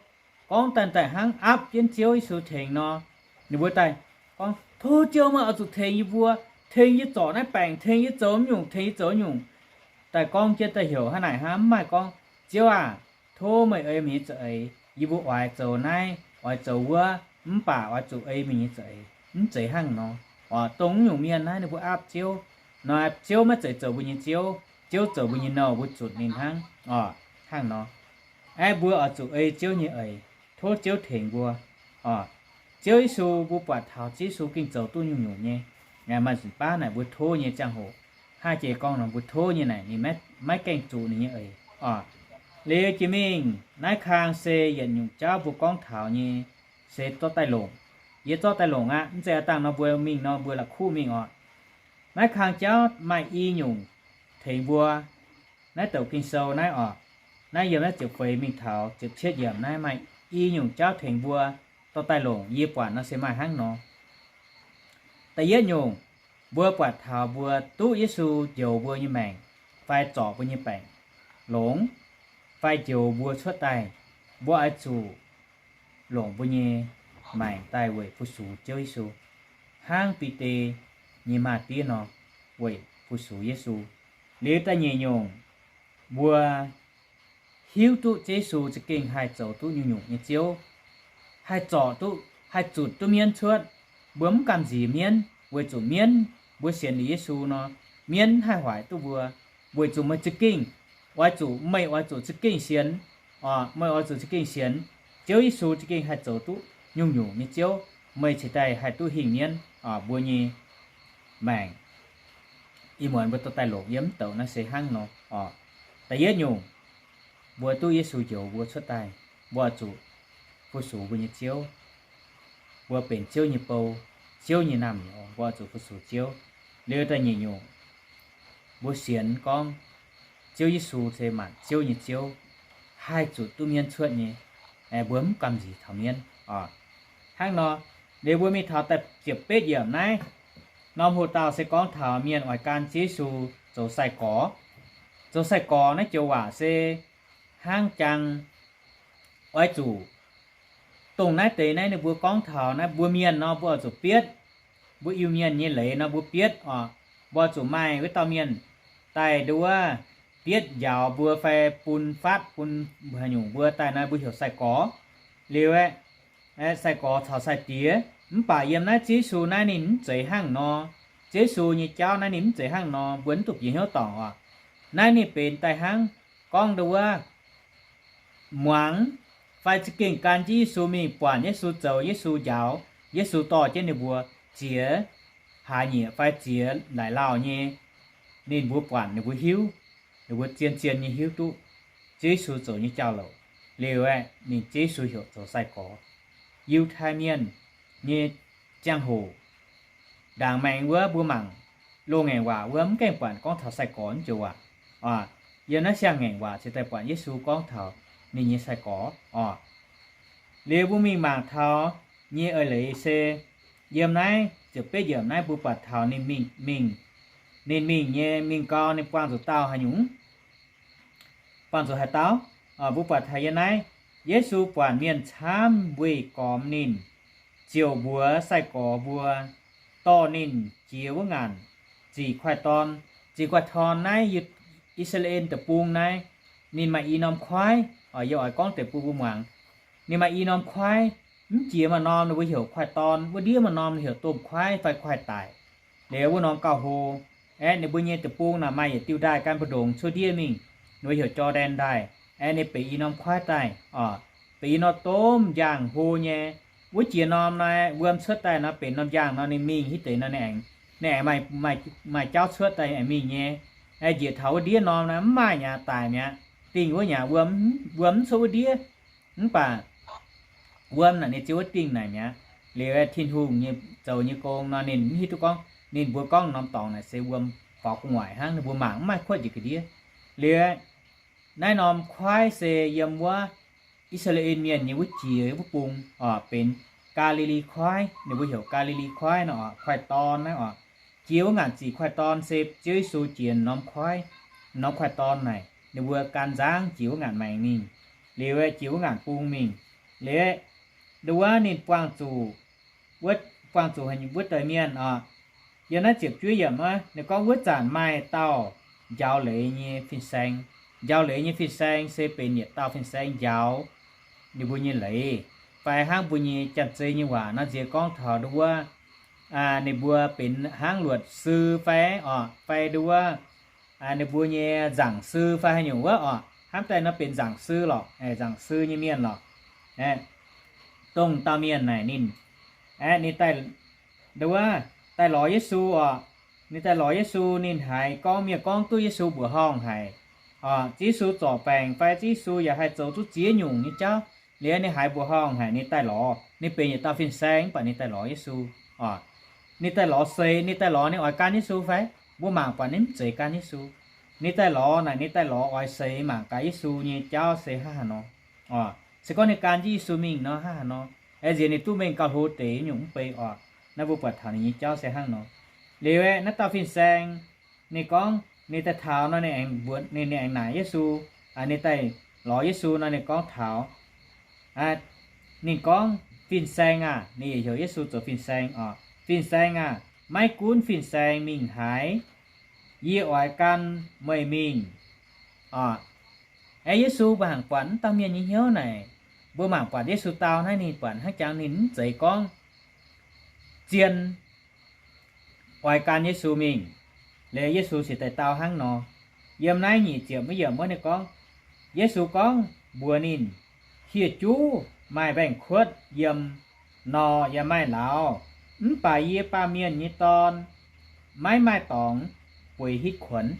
gorngv daaih daaih hnangv aapv jienv Ziouv Yesu tengx nor, ninh mbuo daaih gorngv, Tov Ziouv meih oix zuqc tengx yie mbuo, tengx yie zorc naaiv baengc, tengx yie zoux nyungc, tengx yie zoux nyungc. Daaih gorngv jienv daaih heuc hnangv naaic hnangv, mv maaih gorngv, Ziouv aah! Tov meih ei meih nyei za'eix. Yie mbuo oix zoux naaiv, oix zoux wuov, mv baac oix zuqc ei meih nyei za'eix. Mv zeiz hnangv nor. Oc, dongh nyungc mienh naaiv ninh mbuo aapv Ziouv nor, Ziouv maiv zeiz zoux mbuo nyei Ziouv. Ziouv zoux mbuo nyei nouh, mbuo zunc ninh hnangv. Oc, hnangv nor. Aeqv, mbuo oix zuqc ei Ziouv nyei eix, tov Ziouv tengx mbuo. Oc, Ziouv Yesu, mbuo buatc taux Ziouv Yesu gengh zoux duqv nyungc-nyungc nyei. Maaih nzunc baav naaic mbuo tov nyei ziangh hoc, haaix jiex gorngv nor mbuo tov nyei naaic ninh maiv gaengh zuqc ninh nyei eix. Oc, liuz jiex mingh naaiv kang se yietc nyungc jauv mbuo gorngv taux nyei, se zorqv daaih longc. Yie zorqv daaih longc aqv. Mv zeiz aav dangh nor mbuo mingh nor mbuo la'kuqv mingh oc. Naaiv kang jauv maaih i nyungc tengx mbuo. Naaiv douc Ging-Sou naaiv oc, naaiv yiem naaiv ziepc feix mingh taux ziepc cietv yiemc naaiv maaih i nyungc jauv tengx mbuo dorh daaih longc. Yie buatc nor se maaih hnangv nor. Da'yietv nyungc, mbuo buatc taux mbuo duqv Yesu njoux mbuo nyei maengc fai zorc mbuo nyei baengc longx, fai njoux mbuo cuotv daaih, mbuo oix zuqc longc mbuo nyei maengc daaih weic fu-sux Ziouv Yesu, hnangv Bide nyei maa-diev nor weic fu-sux Yesu. Liuz da'nyeic nyungc, mbuo hiuv duqv Ziouv Yesu za'gengh haih zoux duqv nyungc-nyungc nyei Ziouv, haih zorc duqv, haih zutc duqv mienv cuotv. Mbuo mv gamh nziex mienv weic zuqc mienv, mbuo sienx liuz Yesu nor, mienv mv haih hoic duqv mbuo, weic zuqc meih za'gengh oix zuqc, meih oix zuqc za'gengh sienx, oc, meih oix zuqc za'gengh sienx Ziouv Yesu za'gengh haih zoux duqv nyungc-nyungc nyei Ziouv, meih cingx daaih haih duqv hingh mienv. Oc, mbuo nyei maengc ih muonz mbuo dorh daaih longc yiem mv douc naaiv se hnangv nor. Oc, da'yietv nyungc, mbuo duqv Yesu njoux mbuo cuotv daaih, mbuo oix zuqc fu-sux mbuo nyei Ziouv. Mbuo benx Ziouv nyei bou, Ziouv nyei naamh nyouz, mbuo oix zuqc fu-sux Ziouv. Liuz da'nyeic nyungc, mbuo sienx gorngv Ziouv Yesu se maanc ziouv nyei Ziouv, haih zutc duqv mienv cuotv nyei, mbuo mv gamh nziex taux mienv. Oc, hnangv nor, liuz mbuo mingh taux da'ziepc betv yiemc naaiv, norm hoc-dauh se gorngv taux mienh oix gan Ziouv Yesu zoux sai-gorx. Zoux sai-gorx naaiv joux waac se hnangv jangx oix zuqc, dongh naaiv deix naaiv ninh mbuo gorngv taux naaiv mbuo mienh nor mbuo oix zuqc bietv, mbuo Iu-Mienh nyei leiz nor mbuo bietv oc. Mbuo oix zuqc maaih wuov dauh mienh daaih ndo wuov bietv njaaux mbuo fai bun fatv bun haaix nyungc mbuo daaih naaiv mbuo heuc sai-gorx. Liuz aeqv, sai-gorx caux sai-diex. Mv baac yiem naaiv Ziouv Yesu naaiv ninh mv zeiz hnangv nor. Ziouv Yesu nyei jauv naaiv ninh mv zeiz hnangv nor, mbuo mv duqv bieqc hnyouv dorngc oc. Naaiv ninh benx daaih hnangv gorngv ndo wuov muangx fai za'gengh gan jienv Yesu mingh buatc Yesu zoux, Yesu njaaux, Yesu dorh jienv ninh mbuo ziex hlaax nyieqc fai ziex laaic lauh nyei, ninh mbuo buatc ninh mbuo hiuv, ninh mbuo zien-zien nyei hiuv duqv Ziouv Yesu zoux nyei jauv-louc. Liuz aeqv, ninh Ziouv Yesu heuc zoux sai-gorx. Yiutai Mienh nyei ziangh hoc, ndaangc maengx wuov mbuo mangc loz-ngaengc waac wuov mv gaengh buatc gorngv taux sai-gorx naaiv joux waac. Yiem naaiv siang-ngaengc waac cingx daaih buatc Yesu gorngv taux ninh nyei sai-gorx oc. Liuz mbuo mingh mangc taux nyei eix leiz se yiem naaiv ziepc betv yiemc naaiv mbuo buatc taux ninh mingh, mingh, ninh mingh nyei, mingh gau ninh buangh zuqc dauh haaix nyungc? Buangh zuqc haaix dauh? Mbuo buatc taux yiem naaiv, Yesu buatc mienh camv weih gormx ninh, ziouc mbuox sai-gorx mbuo dorh ninh jiex wuov ngaanc ziqc kuaaiv dorn. Ziqc kuaaiv dorn naaiv, I^saa^laa^en Deic-Bung naaiv, ninh maaih i norm kuaaiv. Yie oix gorngv deix bun mbuo muangx. Ninh maaih i norm kuaaiv. Mv jiex maaih norm ninh mbuo heuc kuaaiv dorn, wuov ndiev maaih norm ninh heuc domh kuaaiv fai kuaaiv daic. Liuz wuov norm gauh hlo. Aeqv, ninh mbuo nyei deic-bung naaic maaih yietc diuh ndaaih gan mbu'ndongx cuotv ndiev mingh, ninh mbuo heuc Jor^ndaen Ndaaih. Aeqv, ninh benx i norm kuaaiv daaih oc. Benx i norm domh njang hlo nyei. Wuov jiex norm naaiv wuom cuotv daaih nor benx norm njang nor, ninh mingh hitv deix nor ninh aengx, ninh aengx maaih, maaih jauv cuotv daaih aengx mingh nyei. Aeqv, njiec taux wuov ndiev norm naaiv mv maaih nyei, daic mi'aqv. Dingh wuov nyei wuom, wuom mv cuotv wuov ndiev. Mv baac wuom naaic ninh ziouc wuov dingh naaic mi'aqv. Liuz Tin-Hungh nyei zoux nyei gong nor ninh mv hiuv duqv gorngv ninh mbuo gorngv norm dorngx naaic se wuom faaux gu'nguaaic hnangv, ninh mbuo mangc mv maaih kuotv njiec ga'ndiev. Liuz naaiv norm kuaaiv se yiem wuov I^saa^laa^en Mienh nyei wuov jiex wuov bung oc, benx Gaa^li^li Kuaaiv. Ninh mbuo heuc Gaa^li^li Kuaaiv nor oc, kuaaiv dorn naaiv oc. Jiex wuov ngaanc ziqc kuaaiv dorn se Ziouv Yesu jiex norm kuaaiv, norm kuaaiv dorn naaic ninh mbuo gan nzangv jiex wuov ngaanc maengx mingh, liuz jiex wuov ngaanc bung mingh. Liuz ndo wuov ninh buangh zuqc, buangh zuqc wuov deix mienh oc. Yiem naaiv ziepc juov yiemc wuov ninh gorngv, wuov zanc maaih dauh njaaux leiz nyei fin-saeng. Njaaux leiz nyei fin-saeng se benx yietc dauh fin-saeng njaaux ninh mbuo nyei leiz, fai hnangv mbuo nyei janx-zei nyei waac nor nziex gorngv taux ndo wuov, ninh mbuo benx hnangv luotc sư fai oc, fai ndo wuov, ninh mbuo nyei nzaangc sư fai haaix nyungc wuov oc. Hnamv daaih nor benx nzaangc sư lorqc, nzaangc sư nyei mienh lorqc. Dongh dauh mienh naaic ninh, ninh daaih, ndo wuov, daaih lorz Yesu oc. Ninh daaih lorz Yesu, ninh haiz gorngv mienh gorngv duqv Yesu mbuoqc horngh haic, Ziouv Yesu zorc baengc fai Ziouv Yesu yaac haih zoux duqv ziex nyungc nyei jauv. Liuz ninh haiz mbuoqc horngh haic, ninh daaih lorz. Ninh benx yietc dauh fin-saeng mv baac ninh daaih lorz Yesu oc. Ninh daaih lorz seix, ninh daaih lorz ninh oix gan Yesu fai? Mbuo mangc buatc ninh mv zeiz gan Yesu. Ninh daaih lorz naaic, ninh daaih lorz oix seix mangc gaax Yesu nyei jauv se hnangv haaix nor. Se gorngv ninh gan jienv Yesu mingh nor hnangv haaix nor, aengx nziex ninh duqv mengh gauh hlo deix nyungc mv bei oc. Naaiv mbuo buatc taux ninh nyei jauv se hnangv nor. Liuz aeqv, naaiv dauh fin-saeng ninh gorngv ninh daaih taux nor, ninh aengx mbuox ninh, ninh aengx naaic Yesu, ninh daaih lorz Yesu nor ninh gorngv taux, ninh gorngv, Fin-Saeng aah! Ninh yietc heuc Yesu zoux Fin-Saeng oc. Fin-Saeng aah! Maiv gunv fin-saeng mingh haaix, yie oix gan meih mingh oc. Aeqv, Yesu mbuo mangc buatc wuov dauh mienh nyei hnyouv naaic, mbuo mangc buatc Yesu dau naaiv ninh buatc hnangv jangx ninh mv zeiz gorngv zien oix gan Yesu mingh. Liuz Yesu se daaih dau hnangv nor. Yiem naaiv nyic ziepc wuov yiemc wuov ninh gorngv, Yesu gorngv mbuox ninh, Hieh juv maaih mbaengx-kuotv yiem, nor yaac maaih lauz, mv baac yie, Baamh Mienh nyei Dorn, maiv maaih dorngx bueix hitv kuonx.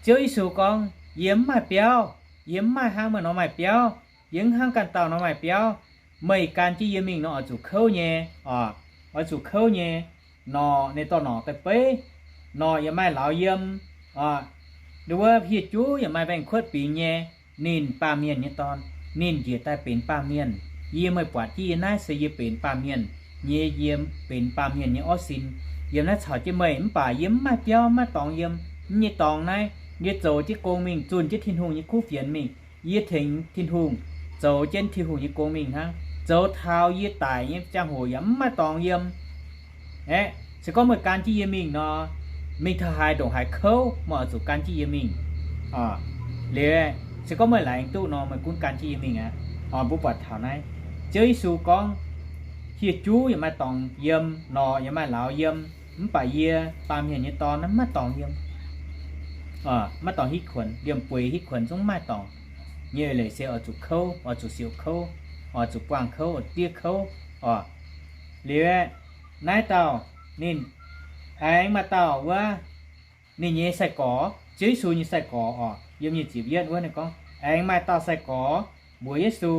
Ziouv Yesu gorngv, Yie mv maaih biauv. Yie mv maaih hnangv meih nor maaih biauv. Yie mv hnangv ganh dauh nor maaih biauv. Meih gan jienv yie mingh nor oix zuqc kouv nyei oc. Oix zuqc kouv nyei. Nor ninh dorh norqc daaih beiv. Norqc yaac maaih lauz yiem oc. Ndo wuov hieh juv yaac maaih mbaengx-kuotv bingx nyei. Ninh, Baamh Mienh nyei Dorn, ninh njiec daaih benx baamh mienh. Yie, meih buatc jienv yie naaiv se yie benx baamh mienh nyei, yie benx baamh mienh nyei orv sin yiem naaiv caux jienv meih, mv baac yie mv maaih biauv, mv maaih dorngx yiem. Mv nyei dorngx naaiv, yie zoux jienv gong mingh, zunh jienv Tin-Hungh nyei kuv fienx mingh. Yie tengx Tin-Hungh zoux jienv Tin-Hungh nyei gong mingh hnangv. Zoux taux yie daic nyei ziangh hoc yaac mv maaih dorngx yiem. Aeqv, se gorngv meih gan jienv yie mingh nor, mingh taux haaix ndongc haaix kouv, meih oix zuqc gan jienv yie mingh. Liuz, se gorngv meih laengz duqv nor, meih gunv gan jienv yie mingh aqv. Mbuo buatc taux naaiv, Ziouv Yesu gorngv, hieh juv yaac maaih dorngx yiem, norqc yaac maaih lauz yiem, mv baac yie, Baamh Mienh nyei Dorn, maiv maaih dorngx yiem. Maiv dorngx hitv kuonx, liemh bueix hitv kuonx zungv maaih dorngx. Nyei eix leiz se oix zuqc kouv, oix zuqc siouc kouv, oix zuqc buangh kouv, oix diev kouv oc. Liuz aeqv, naaiv dauh ninh aengx maaih dauh wuov, ninh nyei sai-gorx, Ziouv Yesu nyei sai-gorx oc, yiem nyic ziepc yietv wuov ninh gorngv, aengx maaih dauh sai-gorx mbuox Yesu,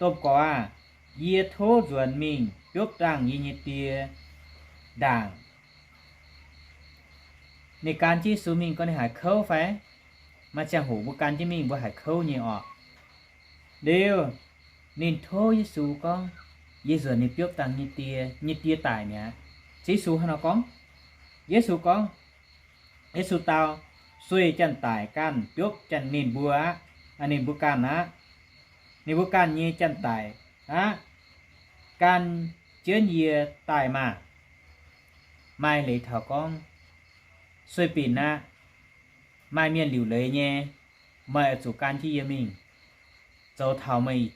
Domh Gorx aah, yie tov nzuonx mingh biopv dangh yie nyei die ndaangc. Ninh gan jienv Yesu mingh gorngv ninh haiz kouv fai? Maaih ziangh hoc mbuo gan jienv mingh mbuo haiz kouv nyei oc. Liuz, ninh tov Yesu gorngv, yie nzuonx mingh biopv dangh nyei die, nyei die daic mi'aqv. Ziouv Yesu hnangv nor gorngv. Yesu gorngv, Yesu dau, sueih janx-daic ganh biopv janx ninh mbuo aqv, ninh mbuo ganh aqv. Ninh mbuo ganh nyei janx-daic aqv, gan jienv yie daaih maah! Maaih leiz taux gorngv, sueih binc aqv. Maaih mienh liuc leiz nyei, meih oix zuqc gan jienv yie mingh, zoux taux meih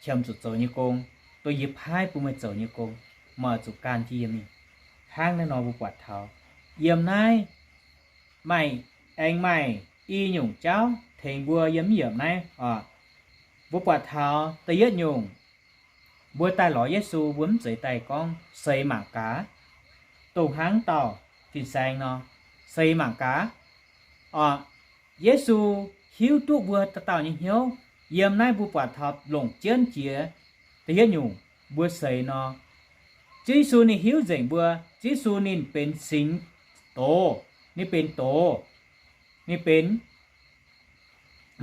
qiemx zuqc zoux nyei gong, dongh yie paaiv bun meih zoux nyei gong, meih oix zuqc gan jienv yie mingh. Hnangv naaiv nor mbuo buatc taux yiem naaiv maaih, aengx maaih i nyungc jauv tengx mbuo yiem mv yiemc naaiv oc. Mbuo buatc taux da'yietv nyungc, mbuo daaih lorz Yesu mbuo mv zeiz daaih gorngv seix mangc gaax, dongh hnangv dauh fin-saeng nor, seix mangc gaax oc. Yesu hiuv duqv mbuo dauh dauh nyei hnyouv. Yiem naaiv mbuo buatc taux longc jienv jiex da'yietv nyungc mbuo seix nor, Ziouv Yesu ninh hiuv nzengc mbuo. Ziouv Yesu ninh benx singx doz, ninh benx doz, ninh benx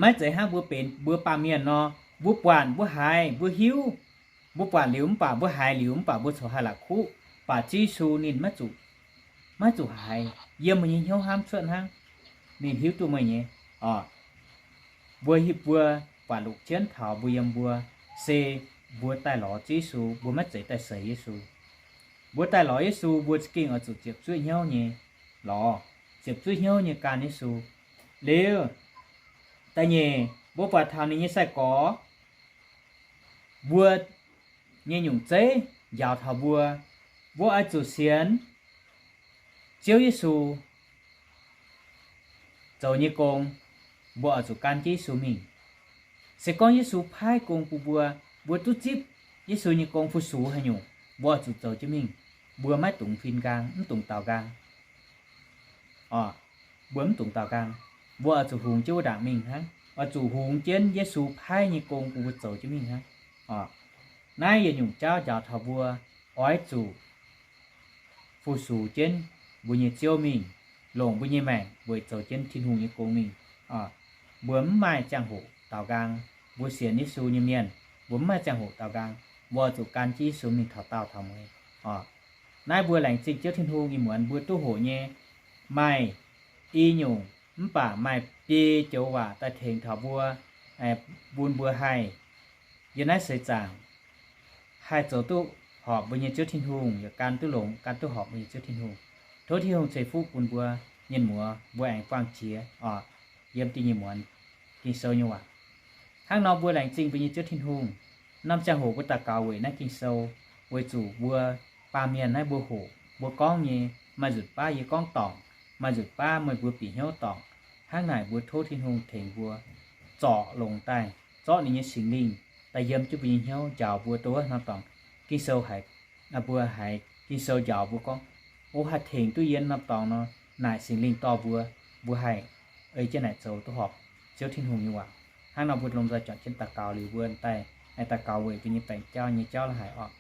maiv zeiz hnangv mbuo benx mbuo baamh mienh nor, mbuo buatc mbuo haiz mbuo hiuv, mbuo buatc liuz mv baac mbuo haiz liuz mv baac mbuo corc haih la'kuqv. Baac Ziouv Yesu ninh maiv zuqc, maiv zuqc haiz. Yiem meih nyei hnyouv hnamv cuotv hnangv, ninh hiuv duqv meih nyei oc. Mbuo hiuv, mbuo buatc longc jienv taux mbuo yiem mbuo, se mbuo daaih lorz Ziouv Yesu, mbuo maiv zeiz daaih seix Yesu. Mbuo daaih lorz Yesu mbuo za'gengh oix zuqc ziepc zuoqv hnyouv nyei lorz, ziepc zuoqv hnyouv nyei gan Yesu. Liuz, da'nyeic mbuo buatc taux ninh nyei sai-gorx, mbuo nyei nyungc zeiv njaaux taux mbuo, mbuo oix zuqc sienx Ziouv Yesu zoux nyei gong, mbuo oix zuqc gan jienv Yesu mingh. Se gorngv Yesu paaiv gong bun mbuo, mbuo duqv zipv Yesu nyei gong fu-sux haaix nyungc, mbuo oix zuqc zoux jienv mingh. Mbuo maiv dungx fin nqaang, mv dungx daaux nqaang. Mbuo mv dungx daaux nqaang. Mbuo oix zuqc hungx jienv wuov ndaangc mingh hnangv, oix zuqc hungx jienv Yesu paaiv nyei gong bun mbuo zoux jienv mingh hnangv. Naaiv yietc nyungc jauv njaaux taux mbuo oix zuqc fu-sux jienv mbuo nyei Ziouv mingh, longc mbuo nyei maengc weic zoux jienv Tin-Hungh nyei gong mingh. Mbuo mv maaih ziangh hoc daaux nqaang. Mbuo sienx Yesu nyei mienh, mbuo mv maaih ziangh hoc daaux nqaang. Mbuo oix zuqc gan jienv Yesu mingh taux daauh taux mueiz. Naaiv mbuo laengz zingh Ziouv Tin-Hungh ih muonz mbuo duqv hoqc nyei maaih i nyungc mv baac maaih biei joux waac daaih tengx taux mbuo, bun mbuo haih yiem naaiv seix zaangc haih zoux duqv horpc mbuo nyei Ziouv Tin-Hungh, yaac gan duqv longx, gan duqv horpc mbuo nyei Ziouv Tin-Hungh. Tov Tin-Hungh ceix fuqv bun mbuo mienh muoz, mbuo aengx buangh qiex oc, yiem da'nyeic muonz Ging-Sou nyei waac. Hnangv nor mbuo laengz zingh mbuo nyei Ziouv Tin-Hungh. Norm ziangh hoc mbuo daux gaux weic naaiv Ging-Sou, weic zuqc mbuo baamh mienh naaiv mbuo hoqc, mbuo gorngv nyei, maaih nzunc baav yie gorngv dorngc, maaih nzunc baav meih mbuo bieqc hnyouv dorngc. Hnangv naaic mbuo tov Tin-Hungh tengx mbuo zorc longx daaih, zorqv ninh nyei Singx Lingh daaih yiem jienv mbuo nyei hnyouv njaaux mbuo. Dongh wuov norm dorngx Ging-Sou haiz, mbuo haiz Ging-Sou njaaux mbuo gorngv, o, haih tengx duqv yiem norm dorngx nor, naaic Singx Lingh dorh mbuo, mbuo haih ei jienv naaic zoux duqv horpc Ziouv Tin-Hungh nyei waac. Hnangv nor mbuo lomh nzoih juangc jienv daux gaux liuz mbuo daaih daux gaux weic mbuo nyei baengc jauv nyei jauv la'haic oc.